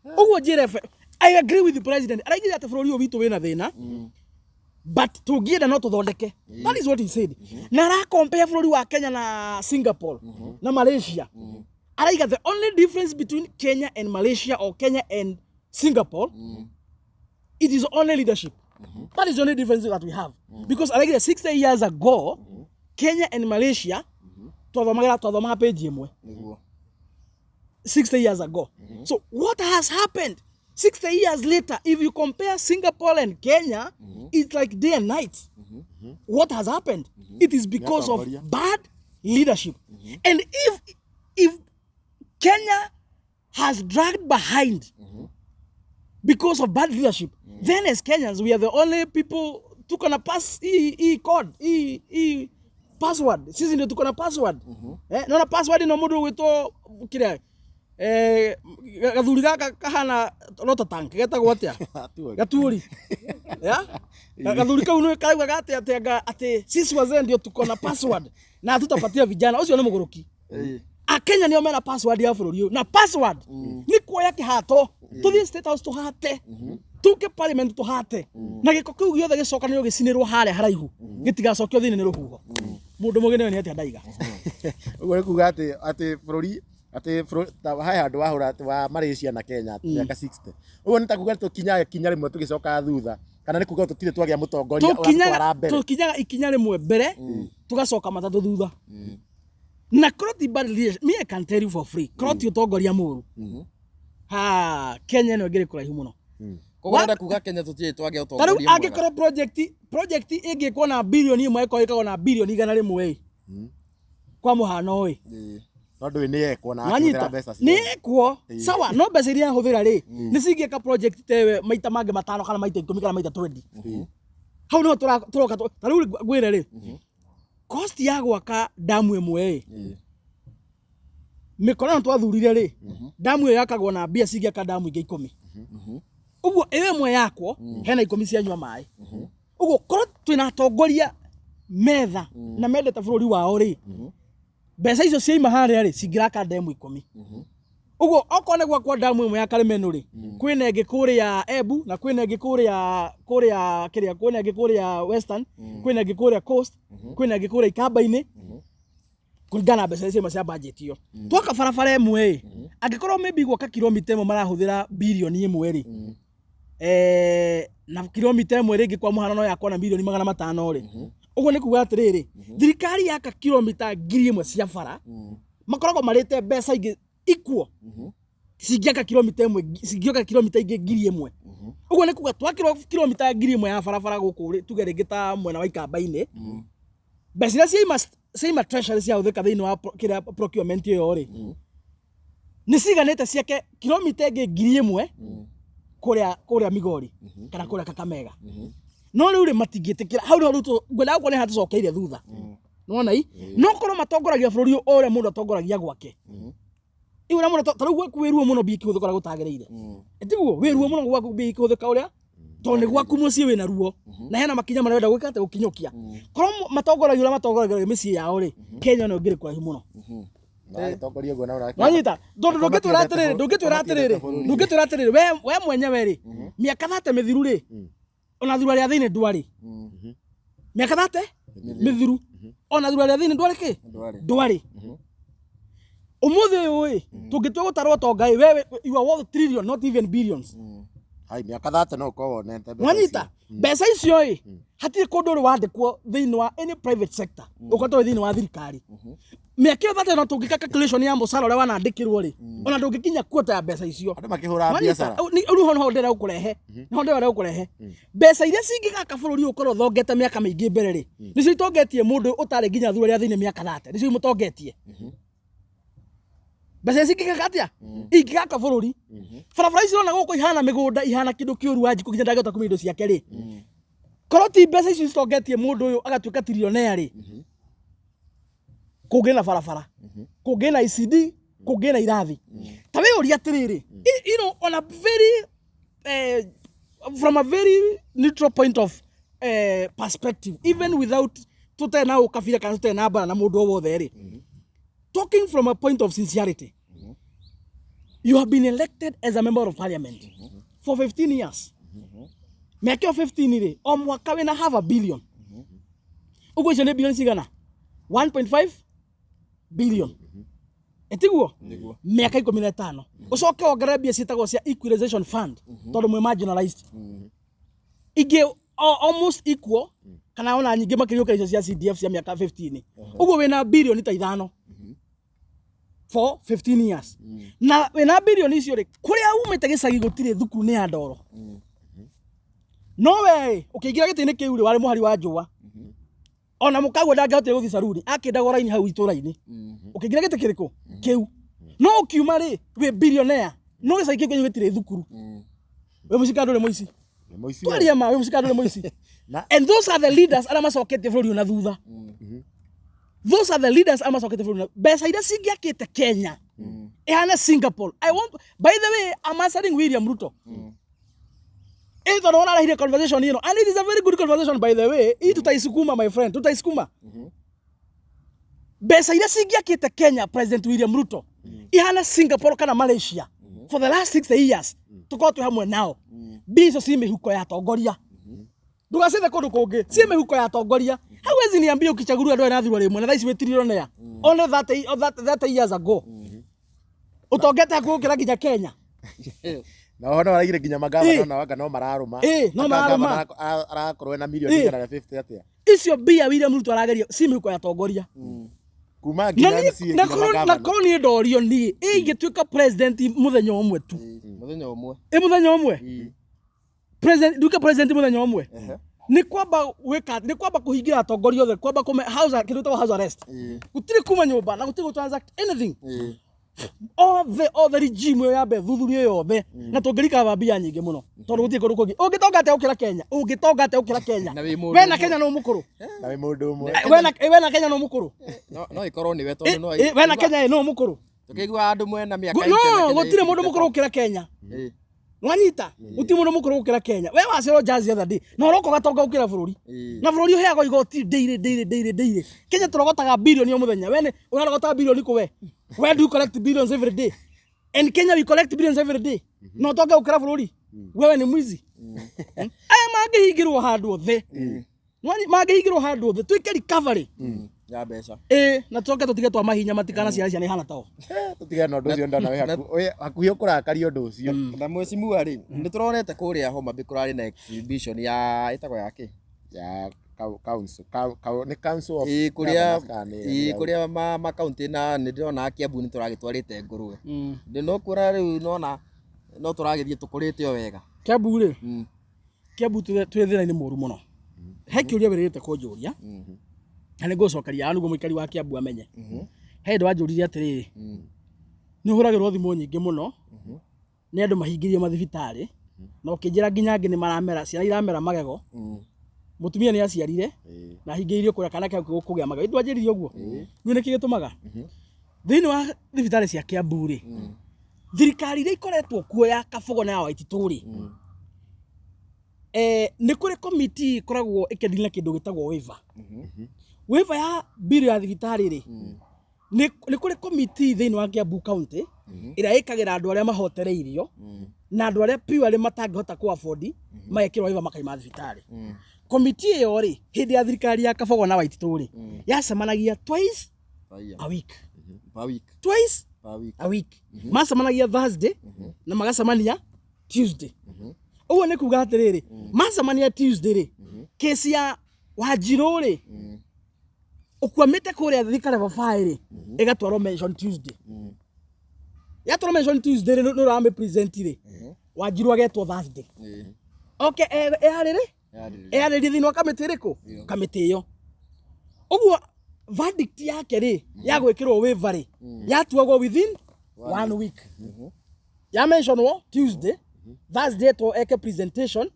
Ũguo njĩre I agree with the president. Araigire atĩ bũrũri ũyũ witũ wĩna thĩna, but tũngĩenda no tũthondeke. That is what he said. Na aracompare bũrũri wa Kenya na Singapore na Malaysia. Araiga the only difference between Kenya and Malaysia or Kenya and Singapore, it is only leadership. That is the only difference that we have, because araigire 60 years ago Kenya and Malaysia twathomaga page ĩmwe. 60 years ago. So what has happened 60 years later? If you compare Singapore and Kenya, it's like day and night. What has happened? It is because of Nĩatongoria. bad leadership. And if Kenya has dragged behind because of bad leadership, then as Kenyans, we are the only people tuko na pass hii code, hii password. Sisi ndio tuko na password. Eh, naona password no mũndũ ũgwĩtwo kĩrĩa, gathuri gaka kahana roto tank getagwo atĩa? Gaturi ya gathuri kau nĩ karaugaga atĩ atĩ sisi wazee ndio tuko na password na hatutapatia vijana. Ũcio nĩ mũgũrũki. Akenya nĩo mena password ya bũrũri ũyũ, na password nĩ kuoya kĩhato, tũthiĩ State House tũhate, tuke parliament tũhate, na gĩko kĩu gĩothe gĩcokanĩrwo gĩcinĩrwo harĩa haraihu, gĩtigacokio thĩinĩ nĩ rũhuho. Mũndũ mũgĩ nĩwe nĩ atĩa ndaiga. Ũguo nĩ kuga atĩ bũrũri atĩ bũrũri ta he handũ wahũra atĩ wa Malaysia na Kenya atĩ mĩaka 60, ũguo nĩ ta kuga tũkinyaga ikinya rĩmwe tũgĩcokaga thutha, kana nĩ kuga tũtirĩ twagĩa mũtongoria ũratwara mbere? Tũkinyaga ikinya rĩmwe mbere, tũgacoka matatũ thutha. Na korwo ti bad leadership, me I can tell you for free, korwo ti ũtongoria mũru, ha, Kenya ĩno ĩngĩrĩ kũraihu mũno. Koguo ũrenda kuga Kenya tũtirĩ twagĩa Ta rĩu ũtongoria mwega. angĩkorwo project ĩngĩkwo na bilioni 1 ĩkorwo ĩkagwo na bilioni 100 ĩ, kwa mũhano ĩ. No ndũĩ nĩ yekwo na akĩhũthĩra Wanyita mbeca nĩ ciothe. ĩkwo sawa, no mbeca iria ahũthĩra rĩ, nĩ cingĩka project ta ĩyo maita mangĩ 5 kana maita 10 kana maita 20. Hau nĩho tũroka ta rĩu ngwĩre rĩ, cost ya gwaka damu 1 ĩ, mĩkora ĩno twathurire rĩ, damu ĩyo yakagwo na mbia cingĩaka damu ingĩ 10. Ũguo ĩyo 1 yakwo hena 10 cianyua maĩ. Ũguo korwo twĩna atongoria metha na mendete bũrũri wao rĩ, mbeca icio ciaima harĩa rĩ, cingĩraka ndemu 10. Ũguo okorwo nĩ gwakwo damu 1 ya Karĩmenu rĩ, kwĩna ĩngĩ kũrĩa Embu, na kwĩna ĩngĩ kũrĩa kĩrĩa, kwĩna ĩngĩ kũrĩa Western, kwĩna ĩngĩ kũrĩa Coast, kwĩna ĩngĩ kũrĩa Ikamba-inĩ, kũringana na mbeca iria ciauma cia budget ĩyo. Twaka barabara 1 ĩ, angĩkorwo maybe gwaka kilomita 1 marahũthĩra bilioni 1 rĩ, na kilomita 1 rĩngĩ kwa mũhano no yakwo na milioni 500 rĩ, ũguo nĩ kuga atĩrĩrĩ, thirikari yaka kilomita 1000 cia bara, makoragwo marĩte mbeca ingĩ ikuo cingĩaka kilomita 1, cingĩoka kilomita ingĩ 1000. Ũguo nĩ kuga twakĩrwo kilomita 1000 ya barabara gũkũ rĩ, tuge rĩngĩ ta mwena wa Ikamba-inĩ, mbeca iria ciaima treasury ciahũthĩka thĩinĩ wa kĩrĩa procurement ĩyo rĩ, nĩ ciganĩte ciake kilomita ĩngĩ 1000 kũrĩa Migori kana kũrĩa Kakamega. No rĩu rĩ, matingĩtĩkĩra. Hau nĩho rĩu ngwendaga gũkorwo nĩ haha tũcokeire thutha. Nĩwona i no korwo matongoragia bũrũri ũyũ o ũrĩa mũndũ atongoragia gwake. Iu ũrĩa mũndũ ta rĩu gwaku wĩ ruo mũno mbia ikĩhũthĩka ũrĩa gũtagĩrĩire. Tiguo wĩ ruo mũno gwaku mbia ikĩhũthĩka ũrĩa, tondũ nĩ gwaku mũciĩ wĩna ruo na hena makinya marĩa ũrenda gwĩka atĩ gũkinyũkia. Korwo matongoragia ũrĩa matongoragia mĩciĩ yao rĩ, Kenya no ĩngĩrĩ kũraihu mũno. Maragĩtongoria ũguo na Wanyita tondũ ndũngĩtwĩra atĩrĩrĩ, ndũngĩtwĩra atĩrĩrĩ, ndũngĩtwĩra atĩrĩrĩ we mwenyewe rĩ, mĩaka 30 mĩthiru rĩ, ona thura rĩa thĩinĩ ndwarĩ mĩaka 30 mĩthiru, ona thura rĩa thĩinĩ ndwarĩ kĩ ndwarĩ. Ũmũthĩ ũyũ ĩ, tũngĩtua gũtarwo tonga ĩ, wewe you are worth trillion, not even billions. Hai, mĩaka 30 no ũkorwo wonete mbeca. Wanyita mbeca icio ĩ, hatirĩ kũndũ ũrĩ wandĩkwo thĩinĩ wa any private sector ũkoretwo wĩ thĩinĩ wa thirikari mĩaka ĩyo 30. No tũngĩka calculation ya mũcara ũrĩa wanandĩkĩrwo rĩ, ona ndũngĩkinya quarter ya mbeca icio. Andũ makĩhũra biacara. Rĩu ho nĩho ndĩrenda gũkũrehe, nĩho ndĩrenda gũkũrehe. Mbeca iria cingĩgaka bũrũri ũyũ ũkorwo ũthongete mĩaka mĩingĩ mbere rĩ, nĩcio itongetie mũndũ ũtarĩ nginya thura rĩa thĩinĩ mĩaka 30, nĩcio imũtongetie. Mbeca ici ingĩgaka atĩa? Ingĩgaka bũrũri. Barabara ici ũrona gũkũ ihana mĩgũnda, ihana kĩndũ kĩũru, Wanjikũ nginya ndangĩhota kumia indo ciake rĩ, korwo ti mbeca icio citongetie mũndũ ũyũ agatuĩka trillionaire rĩ, kũngĩ na barabara, kũngĩ na ECD, kũngĩ na irathi. Ta wĩyũria atĩrĩrĩ, on a very from a very neutral point of perspective, even without tũtarĩ na ũkabira kana tũtarĩ na mbara na mũndũ o wothe rĩ, talking from a point of sincerity, you have been elected as a member of parliament for 15 years. Mĩaka ĩyo 15 rĩ, o mwaka wĩna half a billion. Ũguo icio nĩ bilioni cigana? 1.5 billion, ĩtiguo? Mĩaka 15, ũcoke wongerere mbia ciĩtagwo cia equalization fund tondũ mwĩ marginalized, ingĩ almost equal kana ona nyingĩ makĩria gũkĩra icio cia CDF cia mĩaka 15. Ũguo wĩna bilioni ta 5 for 15 years. Na wĩna bilioni icio rĩ, kũrĩa umĩte gĩcagi gũtirĩ thukuru, nĩ ya ndoro. No we ũkĩingĩra gĩtĩ-inĩ kĩu rĩ, warĩ mũhari wa njũa, ona mũkaguo ndangĩhotire gũthiĩ saruni, akĩndagwo raini hau itũra-inĩ. Ũkĩingĩra gĩtĩ kĩrĩkũ kĩu, no ũkiuma rĩ, wĩ billionaire, no gĩcagi kĩu kĩanyu gĩtirĩ thukuru. Wĩ mũcika, ndũrĩ mũici? Nĩ mũici we. Twaria ma, wĩ mũcika, ndũrĩ mũici? And those are the leaders arĩa macoketie bũrũri ũyũ na thutha. Those are the leaders arĩa macoketie bũrũri na mbeca iria cingĩakĩte Kenya ĩhane Singapore. I want, by the way, I'm answering William Ruto ĩ, tondũ wararehire conversation ĩno, and it is a very good conversation, by the way. Hii tutaisukuma, my friend, tutaisukuma. Mbeca iria cingĩakĩte Kenya, President William Ruto, ihana Singapore kana Malaysia for the last 60 years tukorwo twĩ hamwe nao, mbia icio ci mĩhuko ya atongoria. Ndũgacethe kũndũ kũngĩ, ci mĩhuko ya atongoria. Hauwezi niambia ukichaguliwa ndwarĩ na thirwa rĩmwe na thaa ici wĩ trillionaire. Only 30 years ago ũtongete hakuhĩ gũkĩra nginya Kenya. Na ũhoro waraigire nginya magavana ona wanga no mararũma. Ĩ, no Anga mararũma. gavana arakorwo ena milioni 150 atĩa? Icio mbia William Ruto arageria ci mĩhuko ya atongoria. Kuma Na nginya niĩ- MCA na nginya korwo na magavana. korwo niĩ ndorio niĩ ingĩtuĩka president mũthenya ũmwe tu, Mũthenya ũmwe. Ĩ mũthenya ũmwe. President nduke president muthenya ũmwe nĩ kwamba gwĩka nĩ kwamba kũhingĩra atongoria othe kwamba kũme house kĩndũ gĩtagwo house arrest. Gũtirĩ kuma nyũmba na gũtirĩ gũ transact anything. Othe othe regime ĩyo yambe thuthurio yothe na tũngĩrikaba mbia nyingĩ mũno tondũ gũtirĩ kũndũ kũngĩ ũngĩtonga atĩa gũkĩra Kenya, ũngĩtonga atĩa gũkĩra Kenya? Na wĩ mũndũ Wena ũmwe. Kenya no mũkũrũ. Na wĩ mũndũ ũmwe. Wena Kenya no mũkũrũ. No ikorwo nĩwe tondũ no Wena Kenya ĩ no mũkũrũ. Tũkĩigua andũ mwena mĩaka No 80 na Kenya gũtirĩ mũndũ 80. mũkũrũ gũkĩra Kenya. Nwanyita gũtirĩ mũndũ mũkũrũ gũkĩra Kenya. We waciarwo Jazz the other day na ũroka ũgatonga gũkĩra bũrũri. Na bũrũri ũheagwo igoti daily daily daily daily. Kenya tũrogotaga bilioni o mũthenya. We nĩ ũrarogotaga bilioni kũ we? Where do you collect billions every day? And Kenya we collect billions every day. Na ũtonge gũkĩra bũrũri. Wewe ni mwizi. Aya mangĩhingĩrwo handũ othe. Mangĩhingĩrwo handũ othe twĩke recovery. Ya mbeca. Ĩ na tũcoke tũtige twa mahinya matikana ciana ciana ihana tao. Tũtigane na ũndũ ũcio ndona wĩ hakuhĩ ũkũrakaria ũndũ ũcio. Na mheshimiwa rĩ, nĩ tũronete kũrĩa Homa Bay kũrarĩ na exhibition ya ĩtagwo ya kĩ? Ya council nĩ council of Ĩĩ kũrĩa governors kana nĩ- ĩĩ kũrĩa ma county na nĩ ndĩrona Kiambu nĩ tũragĩtwarĩte ngũrwe. Ndĩ no kuona rĩu nona no tũragĩthiĩ tũkũrĩte o wega. Kiambu rĩ, Kiambu twĩ thĩna-inĩ mũru mũno. He kĩũria wĩrĩgĩte kũnjũria na nĩ ngũcokeria haha nĩguo mũikari wa Kiambu amenye. He hĩndĩ wanjũririe atĩrĩrĩ, nĩ ũhũragĩrwo thimũ nyingĩ mũno nĩ andũ mahingĩrio mathibitarĩ na ũkĩnjĩra nginya angĩ nĩ maramera ciana iramera magego. Mũtumia nĩ aciarire na ahingĩrĩirio kũrĩa kana kau kũgĩa magego. Ndwanjĩrire ũguo? Nĩ nĩkĩ gĩtũmaga thĩinĩ wa thibitarĩ cia Kiambu rĩ, thirikari iria ikoretwo kuo ya Kabogo na ya Waititũ rĩ, nĩ kũrĩ komiti ĩkoragwo ĩkĩdeal na kĩndũ gĩtagwo waiver. Waiver ya bill ya thibitarĩ rĩ, nĩ kũrĩ komiti thĩinĩ wa Kiambu County ĩrĩa ĩkagĩra andũ arĩa mahotereirio na andũ arĩa purely matangĩhota kũ afford magekĩrwo waiver makaima thibitarĩ. Komiti ĩyo rĩ, hĩndĩ ya thirikari ya Kabogo na Waititũ rĩ, yacemanagia twice a week. Per week. Twice Per week. a week. Macemanagia Thursday na magacemania Tuesday. Ũguo nĩ kuga atĩrĩrĩ, macemania Tuesday rĩ, kesi ya Wanjirũ rĩ, ũkwamĩte kũrĩa Thika level 5 rĩ, ĩgatwarwo mention Tuesday. Yatwarwo mention Tuesday rĩ, nĩ ũramĩ present rĩ, Wanjirũ agetwo Thursday. Okay, ĩharĩrĩ? Ĩharĩrie thĩinĩ wa kamĩtĩ ĩrĩkũ? Kamĩtĩ ĩyo. Ũguo verdict yake rĩ, ya gwĩkĩrwo waiver rĩ, yatuagwo within one week. Ya mentionwo Tuesday, Thursday etwo eke presentation,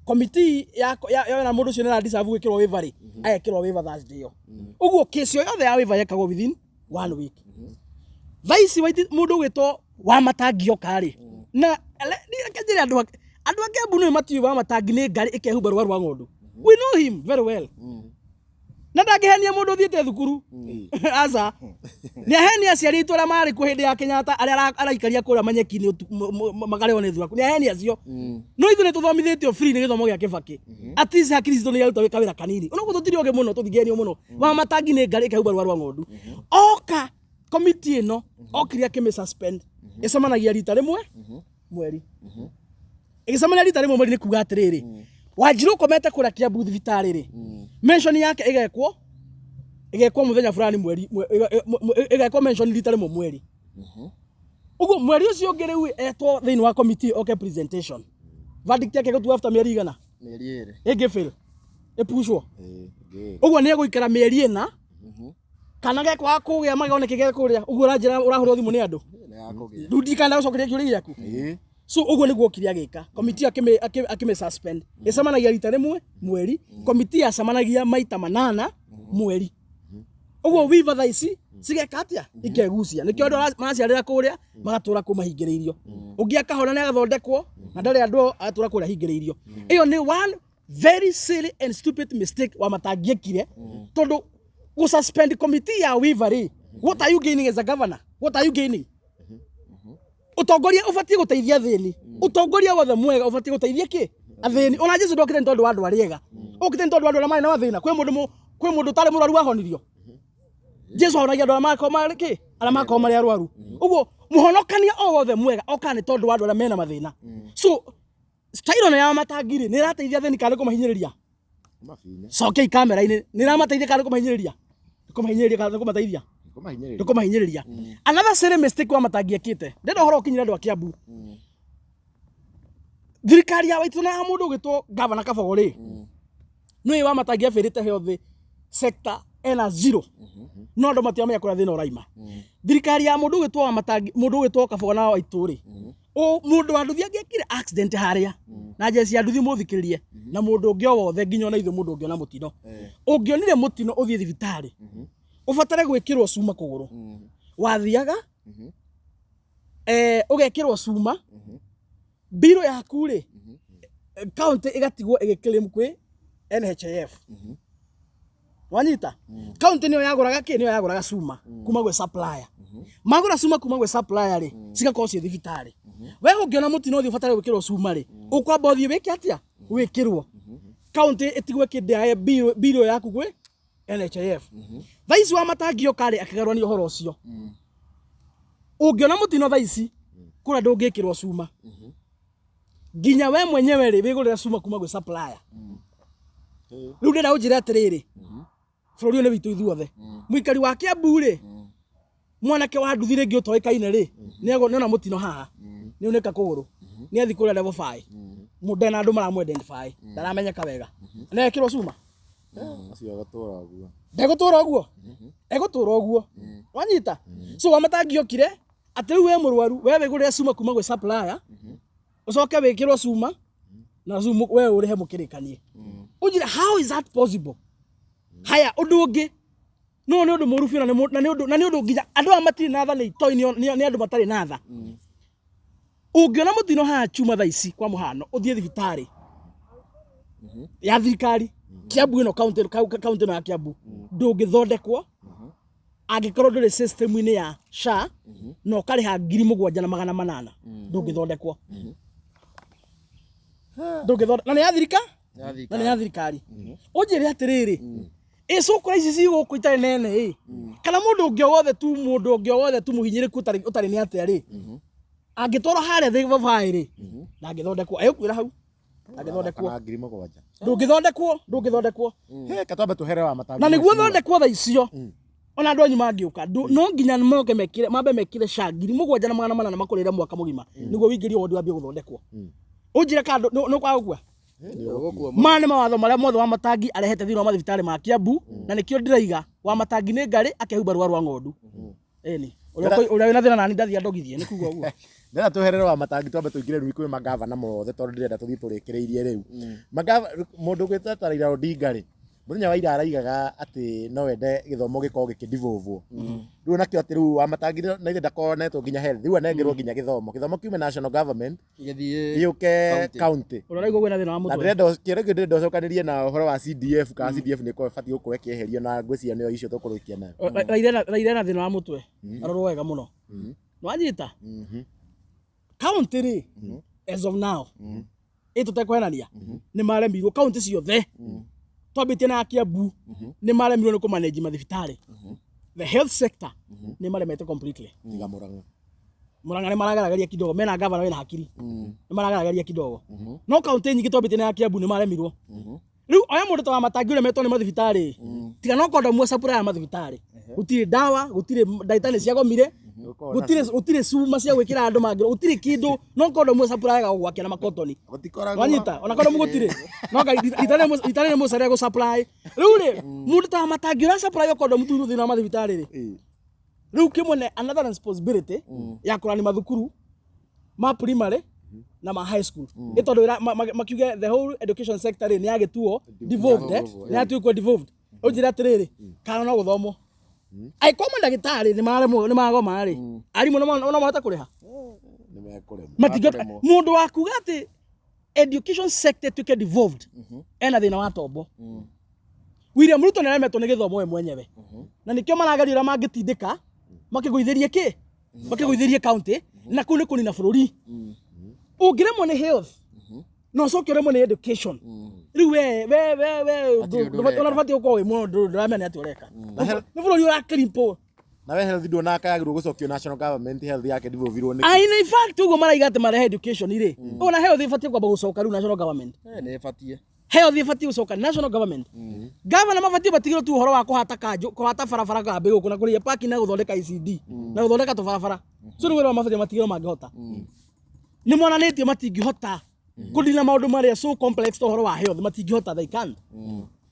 committee ya ya na mũndũ ũcio nĩ ara deserve gwĩkĩrwo waiver rĩ, agekĩrwo waiver Thursday ĩyo. Ũguo case ĩyo yothe ya waiver yekagwo within one week. Thaa ici mũndũ ũgwĩtwo Wamatangi oka rĩ, na reke njĩre andũ a Kiambu nĩ matiũĩ Wamatangi nĩ ngarĩ ĩkehumba rũa rwa ng'ondu. We know him very well. Na ndangĩhenia mũndũ ũthiĩte thukuru. Aca. Nĩ aheni aciari aitũ arĩa marĩ kuo hĩndĩ ya Kenyatta arĩa araikaria kũrĩa manyeki-inĩ makarĩo nĩ thuraku. Nĩ aheni acio. No ithuĩ nĩ tũthomithĩtio free nĩ gĩthomo gĩa Kĩbakĩ. At least hakiri citũ nĩ iraruta kawĩra kanini. Onokorwo tũtirĩ ogĩ mũno tũtingĩhenio mũno. Wamatangi nĩ ngarĩ ĩkehumba rũa rwa ng'ondu. Oka komiti ĩno okire akĩmĩ suspend. Ĩcemanagia rita rĩmwe mweri. Ĩgĩcemania rita rĩmwe mweri nĩ kuga atĩrĩrĩ, Wanjirũ ũkomete kũrĩa Kiambu thibitarĩ rĩ, mention yake ĩgekwo mũthenya fulani mweri, ĩgekwo mention rita rĩmwe mweri. Ũguo mweri ũcio ũngĩ rĩu etwo thĩinĩ wa committee oke presentation. Verdict yake ĩgũtuo after mĩeri igana? Mĩeri ĩrĩ. Ĩngĩ fail. Ĩpushwo. Ũguo nĩ egũikara mĩeri ĩna kana gekwaga kũgĩa magego nĩkĩ gekũrĩa ũguo ũranjĩra ũrahũrwo thimũ nĩ andũ. Rĩu ndikana gũcokeria kĩũria gĩaku. So ũguo nĩguo okire agĩka. Committee akĩmĩ suspend. Ĩcemanagia rita rĩmwe mweri, committee yacemanagia maita manana mweri. Ũguo waiver thaa ici cigeka atĩa? Ikegucia. Nĩkĩo andũ maraciarĩra kũrĩa magatũra kũu mahingĩrĩirio. Ũngĩ akahona nĩ agathondekwo na ndarĩ andũ agatũra kũrĩa ahingĩrĩirio. Ĩyo nĩ one very silly and stupid mistake Wamatangi ekire tondũ gũ suspend committee ya waiver rĩ, what are you gaining as a governor? What are you gaining? Ũtongoria ũbatiĩ gũteithia athĩni. Ũtongoria wothe mwega ũbatiĩ gũteithia kĩ? Athĩni. Ona Jesu ndokire nĩ tondũ wa andũ arĩa ega. Okire nĩ tondũ wa andũ arĩa marĩ na mathĩna. Kwĩ mũndũ ũtarĩ mũrwaru wahonirio. Jesu ahonagia andũ arĩa makoragwo marĩ kĩ? Arĩa makoragwo marĩ arwaru. Ũguo mũhonokania o wothe mwega okaga nĩ tondũ wa andũ arĩa mena mathĩna. So style ĩno ya Wamatangi rĩ, nĩ ĩrateithia athĩni kana nĩ kũmahinyĩrĩria? Cokiai kamera-inĩ, nĩ ĩramateithia kana nĩ kũmahinyĩrĩria? Nĩ kũmahinyĩrĩria kana nĩ kũmateithia? Nĩ kũmahinyĩrĩria. Another silly mistake Wamatangi ekĩte, ndĩrenda ũhoro ũkinyĩre andũ a Kiambu. Thirikari ya Waitũ na ya mũndũ ũgĩtwo gavana Kabogo rĩ, nĩ wa Matangi abĩrĩte health sector ena zero, no andũ matiramenya kũrĩa thĩna ũraima. Thirikari ya mũndũ ũgĩtwo wa Matangi, mũndũ ũgĩtwo Kabogo na Waitũ rĩ, mũndũ wa nduthi angĩekire accident harĩa na njeci ya nduthi mũthikĩrĩrie na mũndũ ũngĩ o wothe, nginya ona ithuĩ, mũndũ ũngĩona mũtino, ũngĩonire mũtino ũthiĩ thibitarĩ ũbatare gwĩkĩrwo cuma kũgũrũ, wathiaga ũgekĩrwo cuma, mbirũ yaku rĩ, county ĩgatigwo ĩgĩclaim kwĩ NHIF. Wanyita? County nĩyo yagũraga kĩ? Nĩyo yagũraga cuma kuma gwĩ supplier. Magũra cuma kuma gwĩ supplier rĩ, cigakorwo ciĩ thibitarĩ. We ũngĩona mũtino ũthiĩ ũbatare gwĩkĩrwo cuma rĩ, ũkwamba ũthiĩ wĩke atĩa? Wĩkĩrwo. County ĩtigwo ĩkĩndĩae mbirũ yaku gwĩ NHIF. Thaa ici wa Matangi oka rĩ, akĩgarũrania ũhoro ũcio. Ũngĩona mũtino thaa ici kũrĩa, ndũngĩkĩrwo cuma, nginya we mwenyewe rĩ, wĩgũrĩre cuma kuma gwĩ supplier. Rĩu ndĩrenda ũnjĩre atĩrĩrĩ, bũrũri ũyũ nĩ witũ ithuothe. Mũikari wa Kiambu rĩ, mwanake wa nduthi rĩngĩ ũtoĩkaine rĩ, nĩona mũtino haha, nĩaunĩka kũgũrũ, nĩathiĩ kũrĩa level 5, mũndũ na andũ maramũ identify, ndaramenyeka wega, nĩekĩrwo cuma. Acio agatũra ũguo. Ndegũtũra ũguo, egũtũra ũguo. Wanyita? So Wamatangi okire atĩ rĩu we mũrwaru, we wĩgũrĩre cuma kuma gwĩ supplier, ũcoke wĩkĩrwo cuma na cuma we ũrĩhe mũkĩrĩkanie. Ũnjĩre, how is that possible? Haya, ũndũ ũngĩ no nĩ ũndũ mũru biũ, na nĩ ũndũ nginya andũ aya matirĩ na tha, nĩ itoi, nĩ andũ matarĩ na tha. Ũngĩona mũtino haha chuma thaa ici, kwa mũhano, ũthiĩ thibitarĩ ya thirikari Kiambu ĩno, county ĩno ya Kiambu, ndũngĩthondekwo angĩkorwo ndũrĩ system-inĩ ya SHA na ũkarĩha 7,800. Ndũngĩthondekwo, ndũngĩthondekwo, na nĩ ya thirika na nĩ ya thirikari. Ũnjĩre atĩrĩrĩ, ĩcũkũra ici ci gũkũ itarĩ nene ĩ, kana mũndũ ũngĩ o wothe tu, mũndũ ũngĩ o wothe tu mũhinyĩrĩku ũtarĩ nĩ atĩa rĩ, angĩtwarwo harĩa thibabaĩ rĩ, ndangĩthondekwo, egũkuĩra hau, ndangĩthondekwo. Kana 7,000. Ndũngĩthondekwo, ndũngĩthondekwo. He katwambe tũhere wa Matangi. Na nĩguo thondekwo thaa icio, ona andũ anyu mangĩũka, no nginya moke mekire, mambe mekire SHA 7,800 makũrĩre mwaka mũgima nĩguo wĩingĩrio wodi wambie gũthondekwo. Ũnjĩre kana nĩ ũkwaga gũkua. Maya nĩ mawatho marĩa mothe wa Matangi arehete thĩinĩ wa mathibitarĩ ma Kiambu, na nĩkĩo ndĩraiga wa Matangi nĩ ngarĩ akehumba rũa rwa ng'ondu. Ĩni ũrĩa wĩna thĩna nani ndathiĩ andogithie nĩ kuga ũguo. Ndĩrenda tweherere wa Matangi, twambe tũingĩre rĩu kwĩ magavana mothe, tondũ ndĩrenda tũthiĩ tũrĩkĩrĩirie rĩu. Mũndũ ũgwĩtwo ta Raila Odinga rĩ, mũthenya wa ira araigaga atĩ no ende gĩthomo gĩkorwo gĩkĩdevolvwo. Rĩu nakĩo atĩ rĩu wa Matangi na ithe ndakonetwo nginya health, rĩu anengerwo nginya gĩthomo, gĩthomo kiume national government gĩthiĩ gĩũke county. County. Ũrĩa ũraigua kwĩna thĩna wa Na mũtwe. ndĩrenda kĩrĩa kĩngĩ ndĩrenda ũcokanĩrie na ũhoro wa CDF, kana CDF nĩ ĩbatiĩ gũkorwo ĩkĩeherio, na ngwĩciria nĩyo icio tũkũrĩkia nayo. Raila ena thĩna wa mũtwe, arorwo wega mũno. Nĩwanyita? County rĩ, as of now ĩ tũtekũhenania, nĩ maremirwo county ciothe twambĩtie na ya Kiambu, nĩ maremirwo nĩ kũmanage mathibitarĩ. The health sector nĩ maremete completely. Tiga Mũrang'a. Murang'a nĩ maragaragaria kidogo, mena gavana wĩna hakiri, nĩ maragaragaria kidogo, no county nyingĩ twambĩtie na ya Kiambu nĩ maremirwo. Rĩu oya mũndũ ta wa Matangi ũrĩa metwo nĩ mathibitarĩ, tiga no kondomu supply ya mathibitarĩ, gũtirĩ ndawa, gũtirĩ, ndagĩtarĩ nĩ ciagomire, gũtirĩ cuma cia gwĩkĩra andũ mangĩ, gũtirĩ kĩndũ, no kondomu supply ga gwake na makotoni. Gũtikoragwo. Wanyita? Ona kondomu gũtirĩ, no rita rĩrĩ mũcere gũ supply. Rĩu rĩ, mũndũ ta wa Matangi ũrĩa supply o kondomu tu thĩinĩ wa mathibitarĩ rĩ, rĩu kĩmwe another responsibility ya kũrani mathukuru ma primary na ma high school, nĩ tondũ makiuge the whole education sector rĩ, nĩ yagĩtuo devolved, nĩ yatuĩkwo devolved. Ũnjĩre atĩrĩrĩ, kana no gũthomwo angĩkorwo mandagĩtarĩ nĩ maremwo, nĩ magoma rĩ, arimũ no mahote kũrĩha? Nĩ mekũremwo. Matingĩhota. Makũremwo. Mũndũ wa kuga atĩ education sector ĩtuĩke devolved ena thĩna wa tombo. William Ruto nĩ aremetwo nĩ gĩthomo we mwenyewe, na nĩkĩo marageria ũrĩa mangĩtindĩka makĩgũithĩrie kĩ, makĩgũithĩrie county, na kũu nĩ kũnina bũrũri. Ũngĩremwo nĩ health na ũcoke ũremwo nĩ education, rĩu we Hatirĩ ũndũ ũreka. ona ndũbatiĩ gũkorwo wĩ mũndũ ndũramenya nĩ atĩa ũreka, nĩ bũrũri ũrakĩrimpo. Na we health nduonaga kayagĩrĩirwo gũcokio national government, health yake devolvirwo nĩ Ah, in fact ũguo maraiga atĩ marehe education rĩ, ona health ĩbatiĩ kwamba gũcoka rĩu national government. Nĩ ĩbatiĩ. Health ĩbatiĩ gũcoka national government. Gavana mabatiĩ matigĩrwo tu ũhoro wa kũhata kanjũ, kũhata barabara kambĩ gũkũ na kũrĩa parking na gũthondeka ICD na gũthondeka tũbarabara. So nĩ wĩra mabatiĩ matigĩrwo mangĩhota. Nĩ monanĩtie matingĩhota. Kũdina maũndũ marĩa so complex ta ũhoro wa health matingĩhota, they can't.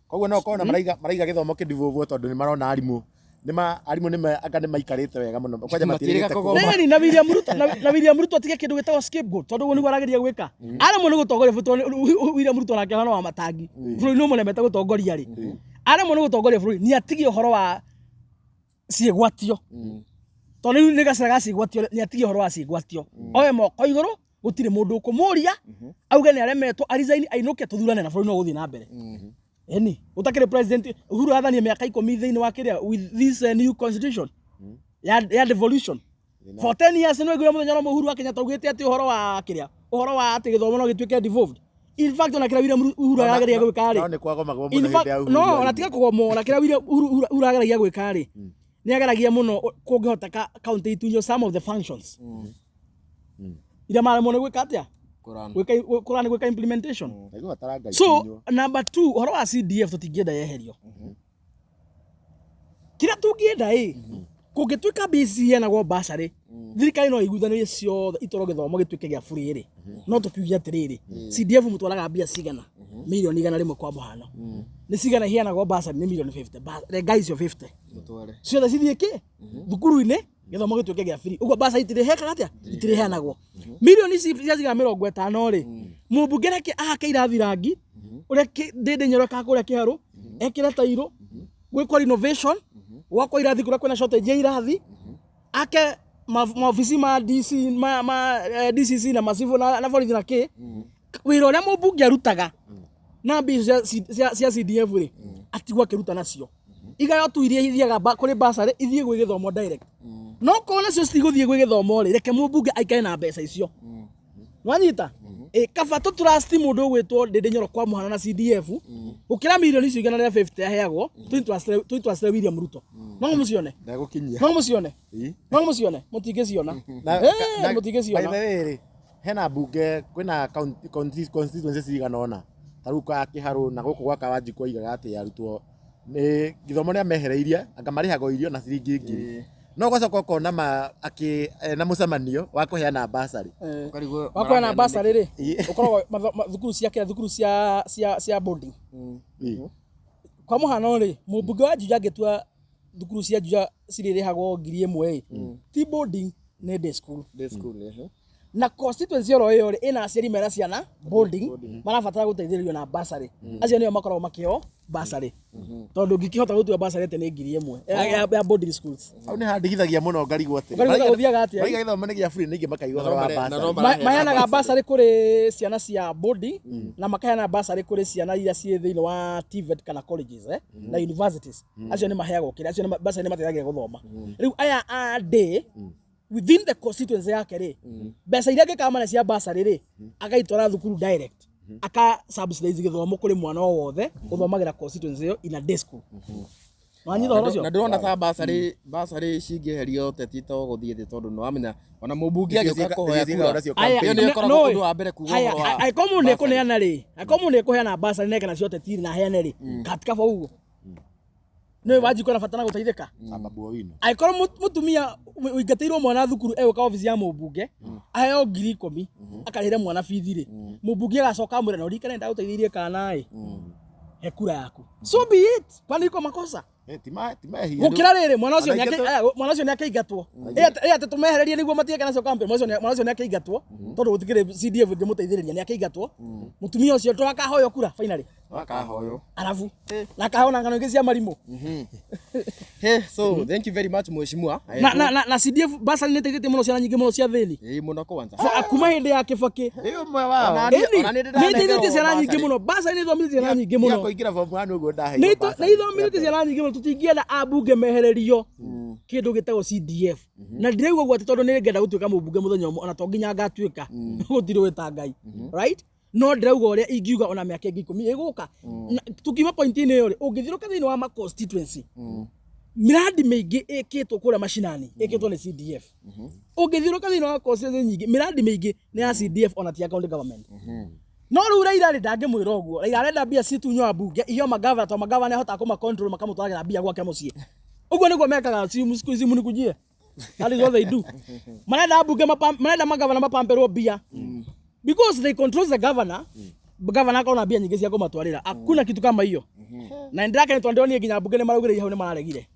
Koguo no ũkorwo na maraiga gĩthomo kĩndivũvwo tondũ nĩ marona arimũ nĩma arimũ nĩma anga nĩ maikarĩte wega mũno kwanja Matirĩga matirĩgĩte kũgoma. kũgoma. Nĩni na William Ruto na William Ruto atige kĩndũ gĩtagwo scapegoat tondũ ũguo nĩguo arageria gwĩka. Aremwo nĩ gũtongoria bũrũri tondũ William Ruto nake hana wa matangi. Bũrũri nĩ ũmũremete gũtongoria rĩ. Aremwo nĩ gũtongoria bũrũri nĩ atigie ũhoro wa ciĩgwatio. Tondũ rĩu nĩ gacĩra ga ciĩgwatio nĩ atigie ũhoro wa ciĩgwatio. Oe moko igũrũ gũtirĩ mũndũ ũkũmũria auge nĩ aremetwo aresign ainũke tũthurane na bũrũri no ũgũthiĩ na mbere. Eni utakire president Uhuru athanie mĩaka 10 thĩinĩ wa kĩrĩa with this new constitution ya devolution for 10 years no iguire mũthenya ũrĩa Uhuru wa Kenyatta augĩte atĩ ũhoro wa kĩrĩa ũhoro wa atĩ gĩthomo no gĩtuĩke devolved. In fact ona kĩrĩa William Uhuru arageria gwĩka No rĩ, nĩ kwagomagwo in mũno fact hĩndĩ ya Uhuru no arimũ. ona tiga kũgomwo, ona kĩrĩa William Uhuru ageragia gwĩka rĩ, nĩ ageragia mũno kũngĩhoteka county itunywo some of the functions iria maremwo nĩ gwĩka atĩa Kũrana. gwĩka kũrana gwĩka implementation. Naigua taranga So itunywo. number 2 ũhoro wa CDF tũtingĩenda yeherio. Kĩrĩa tũngĩenda ĩ kũngĩtuĩka mbia ici ciheanagwo bursary thirikari no iguithanĩrie ciothe itwarwo gĩthomo gĩtuĩke gĩa bure rĩ, no tũkiuge atĩrĩrĩ, CDF mũtwaraga mbia cigana mirioni 100 kwa mũhano nĩ cigana iheanagwo bursary nĩ mirioni 50. Renga icio 50 Mũtware. ciothe cithiĩ kĩ thukuru-inĩ gĩthomo gĩtuĩke gĩa free ũguo mbaca itirĩhekaga atĩa itirĩheanagwo mirioni ici cia cigana 50 rĩ mũmbunge reke ahake irathi rangi ũrĩa Ndĩndĩ Nyoro ekaga kũrĩa Kĩharũ ekĩre tairũ gwĩkwo renovation gwakwo irathi kũrĩa kwĩna shortage ya irathi ake maobici ma DC ma DCC na macibũ na borithi na kĩ wĩra ũrĩa mũmbunge arutaga na mbia icio cia CDF rĩ atigwo akĩruta nacio igayo tu iria ithiaga kũrĩ bursary ithiĩ gwĩ gĩthomo direct no korwo nacio citigũthiĩ gwĩ gĩthomo rĩ reke mũmbunge aikare na mbeca icio nwanyita ĩ kaba tũ trust mũndũ ũgwĩtwo Ndĩndĩ Nyoro kwa mũhano na CDF gũkĩra mirioni icio 150 aheagwo tũintrustĩre William Ruto no mũcione Ndegũkinyia. no mũcione Ĩ. no mũcione mũtingĩciona. Na- Eh, mũtingĩciona. By the way rĩ hena mbunge kwĩna constituency cigana ũna ta rĩu kwa Kĩharũ na gũkũ gwa Kawanjikũ oigaga atĩ arutwo nĩ gĩthomo nĩ amehereirie anga marĩhagwo irio na ciringi 1,000 no ũgacoka ũkona ma akĩ na mũcemanio wa kũheana bursary. Ũkarigwo Wakorwo na bursary rĩ Ĩ. ũkoragwo thukuru cia kĩrĩa thukuru cia boarding Ĩ. kwa mũhano rĩ mũmbunge wa Juja angĩtua thukuru cia Juja cirĩrĩhagwo 1,000 ĩ ti boarding nĩ day school. Day school, ehe. Na constituency oro ĩyo rĩ ĩna aciari mena ciana boarding marabatara gũteithĩrĩrio na bursary acio nĩo makoragwo makĩheo bursary tondũ ũngĩkĩhota gũtua bursary atĩ nĩ 1,000 ya boarding schools. Hau nĩ handigithagia mũno ngarigwo atĩ Ũkarigwo gũthiaga atĩa? maraiga gĩthomo nĩ gĩa free ningĩ makaigua ũhoro wa Na no bursary. Maheanaga bursary kũrĩ ciana cia boarding na makaheana bursary kũrĩ ciana iria ciĩ thĩinĩ wa TVET kana colleges na universities acio nĩ maheagwo kĩrĩa acio bursary nĩ mateithagia gũthoma rĩu aya a day within the constituency yake rĩ mbeca iria angĩkamana cia bursary rĩ agaitwara thukuru direct aka subsidize gĩthomo kũrĩ mwana o wothe ũthomagĩra constituency ĩyo in a day school. Wanyita ũhoro ũcio? Na ndĩrona ta basarĩ cingĩeherio ũteti to gũthiĩ thĩ tondũ nĩwamenya ona mũmbunge agĩũka kũhoya kura Aya, ĩyo nĩyo ĩkoragwo no, ũndũ wa mbere kuga haya, ũhoro wa angĩkorwo mũndũ nĩekũneana rĩ angĩkorwo mũndũ nĩekũheana basarĩ neke nacio ũteti rĩ na aheane rĩ katikaba ũguo nĩwe Wanjikũ na bata na gũteithĩka Sababu Owino. angĩkorwo mũtumia ũingatĩirwo mwana thukuru egũka obici ya mũmbunge aheo 10,000 akarĩhĩre mwana bithi rĩ mũmbunge agacoka amwĩre na ũririkane ndagũteithĩirie kana ĩ he kura yaku so be it kwani iko makosa Eh, ti mehia. gũkĩra rĩrĩ mwana ũcio Ona mwana ũcio nĩakĩingatwo ĩ atĩ tũmehererie nĩguo matige nacio campaign mwana ũcio nĩakĩingatwo tondũ gũtikĩrĩ CDF ĩngĩmũteithĩrĩria nĩakĩingatwo mũtumia ũcio to akahoywo kura finally Akahoywo. arabu na akaheo na ng'ano ingĩ cia marimũ. Hey, so thank you very much mheshimiwa. Na CDF basarĩ nĩ ĩteithĩtie mũno ciana nyingĩ mũno cia thĩni Ĩĩ mũno kwanza. Kuma hĩndĩ ya Kĩbakĩ. Nĩ ũmwe wao. Ona niĩ- Ĩni, ona niĩ nĩ ndĩranengerwo ĩteithĩtie ciana nyingĩ bursary. mũno basarĩ nĩ ithomithĩtie ciana nyingĩ mũno. Kũingĩra form 1 ũguo ndaheirwo Nĩ bursary. ithomithĩtie ciana nyingĩ mũno tũtingĩenda ambunge mehererio kĩndũ gĩtagwo CDF na ndĩraigua ũguo atĩ tondũ nĩ ngenda gũtuĩka mũmbunge mũthenya ũmwe ona to nginya ngatuĩka gũtirĩ ũĩ ta Ngai right no ndĩrauga ũrĩa ingiuga ona mĩaka ĩngĩ 10 ĩgũka. Na tukiuma point-inĩ ĩyo rĩ ũngĩthiũrũka thĩinĩ wa ma constituency miradi mĩingĩ ĩkĩtwo kũrĩa macinani ĩkĩtwo nĩ CDF ũngĩthiũrũka thĩinĩ wa constituency nyingĩ miradi mĩingĩ nĩ ya CDF ona ti ya county government no rĩu Raila rĩ ndangĩmwĩra ũguo Raila arenda mbia citunywo ambunge iheo magavana to magavana ahotaga kũma control makamũtwaragĩra mbia gwake mũciĩ ũguo nĩguo mekaga siku hizi mnikujie that is what they do marenda ambunge marenda magavana mapamperwo mbia. Because they control the governor. Governor akona mbia nyingĩ cia kũmatwarĩra. Hakuna kitu kama hiyo. Na ndĩrakene tondũ ndĩronire nginya mbunge nĩ maraugire hau nĩ mararegire.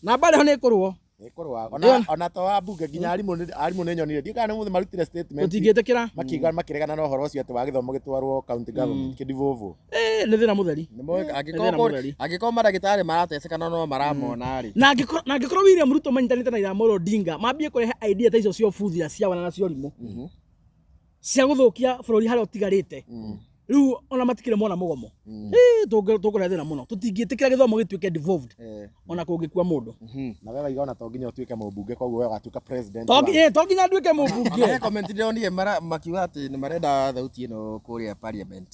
Na mbara ĩyo nĩ ĩkũrũo. Ĩkũrũa. Ona to wa mbunge nginya arimũ nĩ nyonire. Ndiũĩ kana nĩ mũthĩ marutire statement. Tũtingĩtĩkĩra. Makiuga makĩregana na ũhoro ũcio atĩ wa gĩthomo gĩtwarwo county government kĩndivũvũ. Nĩ thĩna mũtheri. Angĩkorwo mandagĩtarĩ maratecekana no maramona rĩ. Na angĩkorwo William Ruto manyitanĩte na Raila Amolo Odinga mambie kũrehe idea ta icio cia ũbuthia cia wana na cia ũrimũ. Cia gũthũkia bũrũri harĩa ũtigarĩte. Rĩu ona matikĩrĩ mona mũgomo. Tũkũrehe thĩna mũno. Tũtingĩtĩkĩra gĩthomo gĩtuĩke devolved. Ona kũngĩkua mũndũ. Na we waiga ona to nginya ũtuĩke mũmbunge koguo we ũgatuĩka president. To nginya nduĩke mũmbunge. He comment ndĩronire makiuga atĩ nĩ marenda thauti ĩno kũrĩa parliament.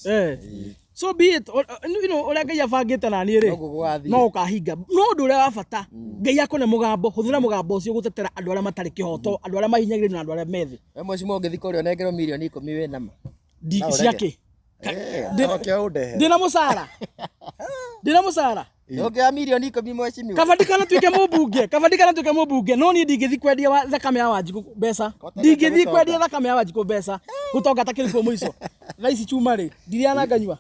So be it. You know, ũrĩa Ngai abangĩte na niĩ rĩ, no ũkahinga. No ũndũ ũrĩa wa bata, Ngai akũne mũgambo, hũthĩra mũgambo ũcio gũtetera andũ arĩa matarĩ kĩhoto, andũ arĩa mahinyagĩrĩrio na andũ arĩa methĩ. We mheshimiwa ũngĩthiĩ kũrĩa ũnengerwo mirioni 10 wĩ nama. Ciake. Ndĩna mũcara. Ndĩna mũcara. Ũngĩoya mirioni 10 mheshimiwa. Kaba ndikanatuĩke mũmbunge, kaba ndikanatuĩke mũmbunge, no niĩ ndingĩthiĩ kwendia thakame ya Wanjikũ mbeca. Ndingĩthiĩ kwendia thakame ya Wanjikũ mbeca. Gũtonga ta kĩrĩ kuo mũico. Thaa ici cuma rĩ, ndiriana nganyua.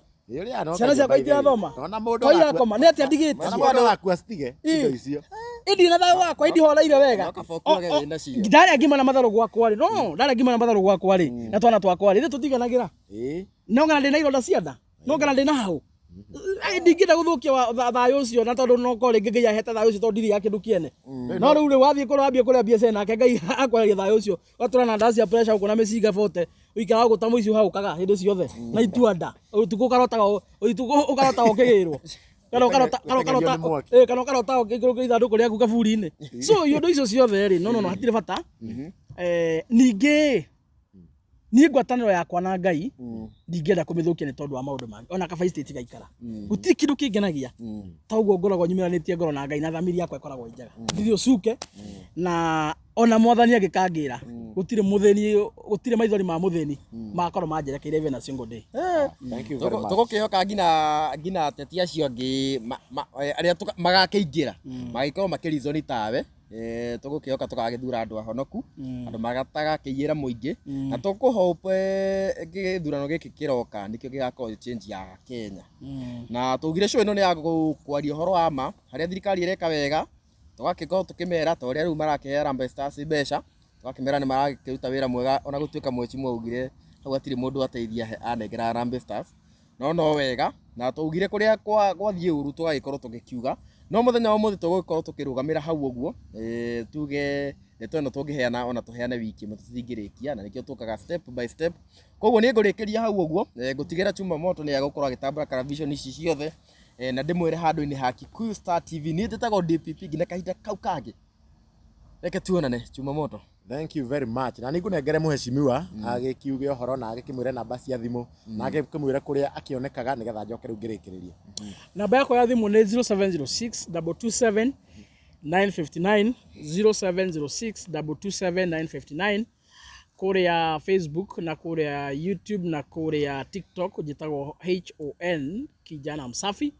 Ciana ciakwa itirathoma. Toirakoma, nĩ atĩa ndigĩte? Ona mũndũ agakua citige indo icio. Indi na thayũ wakwa, indi horeire wega. Ndarĩa ngima na matharũ gwakwa rĩ. No, ndarĩa ngima na matharũ gwakwa rĩ. Na twana twakwa rĩ, ithuĩ tũtiganagĩra. No ngana ndĩna ironda cia nda. No ngana ndĩna hau. Ndingĩenda gũthũkia thayũ ũcio na tondũ no korwo rĩngĩ Ngai ahete thayũ ũcio tondũ ndirĩ kĩndũ kĩene. No rĩu rĩ wathiĩ kũrĩa wambie kũrĩa biacara nake Ngai akwaragia thayũ ũcio. Ũgatũra na ndawa cia pressure ũkona mĩcinga bote. Ũikaraga ũguo ta mũici ũhagũkaga hĩndĩ ciothe na itua nda. Ũtukũ ũkarotaga ũkĩgĩrwo. Kana ũkarota ũkĩikũrũkia ithandũkũ rĩaku kaburi-inĩ. So iũndũ icio ciothe rĩ, no hatirĩ bata. Ningĩ niĩ ngwatanĩro yakwa na Ngai ndingĩenda kũmĩthũkia nĩ tondũ wa maũndũ mangĩ. Ona kaba estate gaikara. Gũtirĩ kĩndũ kĩngenagia ta ũguo ngoragwo nyumĩranĩtie ngoro na Ngai na thamiri yakwa ĩkoragwo ĩ njega. Ndirĩ ũcuke na ona mwathani angĩkangĩra gũtirĩ mũthĩni, gũtirĩ maithori ma mũthĩni magakorwo manjerekeire even a single day. Thank you very much. Tũgũkĩhoka nginya ateti acio angĩ arĩa magakĩingĩra magĩkorwo makĩrizoni tawe. Tũgũkĩhoka tũgagĩthura andũ ahonoku, andũ magatagakĩiyĩra mũingĩ, na tũkũhope gĩthurano gĩkĩ kĩroka nĩkĩo gĩgakorwo change ya Kenya. Na tũugire show ĩno nĩ ya kwaria ũhoro wa ma harĩa thirikari ĩreka wega, tũgakĩkorwo tũkĩmera ta ũrĩa rĩu marakĩhe Harambee Stars mbeca, tũgakĩmera nĩ marakĩruta wĩra mwega ona gũtuĩka mheshimiwa augire hau hatirĩ mũndũ ateithia anengera Harambee Stars, no wega. Na tũugire kũrĩa gwathiĩ ũru tũgagĩkorwo tũgĩkiuga. No mũthenya wa ũmũthĩ tũgũgĩkorwo tũkĩrũgamĩra hau ũguo, tuge ndeto ĩno tũngĩheana ona tũheane wiki ĩmwe tũtingĩrĩkia, na nĩkĩo tũkaga step by step. Koguo nĩ ngũrĩkĩria hau ũguo, ngũtigĩra Chuma Moto nĩ egũkorwo agĩtambũra television ici ciothe, na ndĩmwĩre handũ-inĩ ha Kikuyu Star TV. Niĩ njĩtagwo DPP nginya kahinda kau kangĩ. Reke tuonane Chuma Moto. Thank you very much. Na nĩngũnengere mũheshimiwa agĩkiuge ũhoro na agĩkĩmwĩre namba cia thimũ na agĩkĩmwĩre kũrĩa akĩonekaga nĩgetha njoke rĩu ngĩrĩkĩrĩrie. Namba yakwa ya thimũ nĩ 0706 227 959, 0706 227 959, kũrĩa Facebook na kũrĩa YouTube na kũrĩa TikTok njĩtagwo HON Kijana Msafi.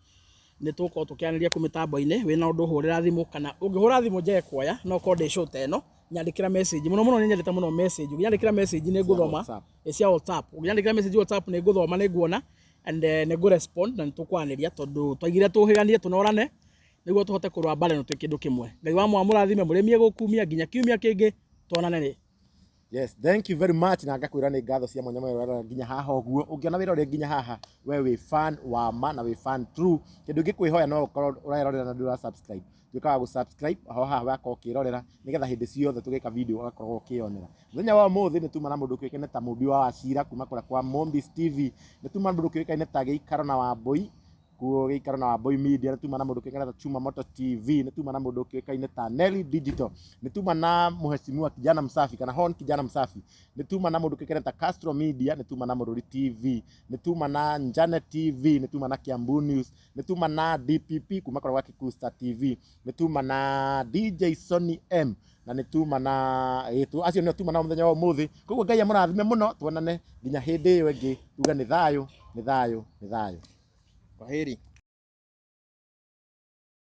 Nĩ tũgũkorwo tũkĩaranĩria kũ mĩtambo-inĩ. Wĩna ũndũ ũhũrĩra thimũ kana ũngĩhũra thimũ njage kuoya no korwo ndĩ show ta ĩno, nyandĩkĩra message. Mũno mũno nĩ nyendete mũno message. Ũngĩnyandĩkĩra message nĩ ngũthoma. Cia WhatsApp. Ũngĩnyandĩkĩra message WhatsApp nĩ ngũthoma, nĩ nguona and nĩ ngũ-respond na nĩ tũkwaranĩria tondũ twaigire tũhĩganie tũnorane nĩguo tũhote kũrũa mbara ĩno twĩ kĩndũ kĩmwe. Ngai wa mwamũrathime mũrĩmie gũkumia nginya kiumia kĩngĩ tuonane rĩ. Yes, thank you very much. Na ngakwĩra nĩ ngatho cia mwanya mwanya nginya haha ũguo. Ũngĩona wĩra ũrĩa nginya haha, we wĩ fan wa ma na wĩ fan true. Kĩndũ ngĩkwĩhoya no ũkorwo ũrerorera na ndũra subscribe. Tuĩka wa gũ-subscribe ho haha wakorwo ũkĩrorera nĩgetha hĩndĩ ciothe tũgĩka video ũgakorwo ũkĩyonera. Mũthenya wa ũmũthĩ nĩ tuma na mũndũ ũkĩũĩkaine ta Mũmbi wa Wachira kuma kũrĩa kwa Mombis TV. Nĩ tuma na mũndũ ũkĩũĩkaine ta Gĩikaro na Wambũi kuo Gĩikaro na Wambũi Media. Nĩ tuma na mũndũ ũkĩũĩkaine ta Chuma Moto TV. Nĩ tuma na mũndũ ũkĩũĩkaine ta Nelly Digital. Nĩ tuma na mũheshimiwa Kijana Msafi kana Hon Kijana Msafi. Nĩ tuma na mũndũ ũkĩũĩkaine ta Castro Media. Nĩ tuma na Mũrũri TV. Nĩ tuma na Njane TV. Nĩ tuma na Kiambu News. Nĩ tuma na DPP kuma kũrĩa gwa Kikuyu Star TV. Nĩ tuma na DJ Sonny M. Na nĩ tuma na acio nĩo tuma nao mũthenya wa ũmũthĩ. Koguo Ngai amũrathime mũno, tuonane nginya hĩndĩ ĩyo ĩngĩ. Tuge nĩ thayũ, nĩ thayũ, nĩ thayũ. Kwaheri.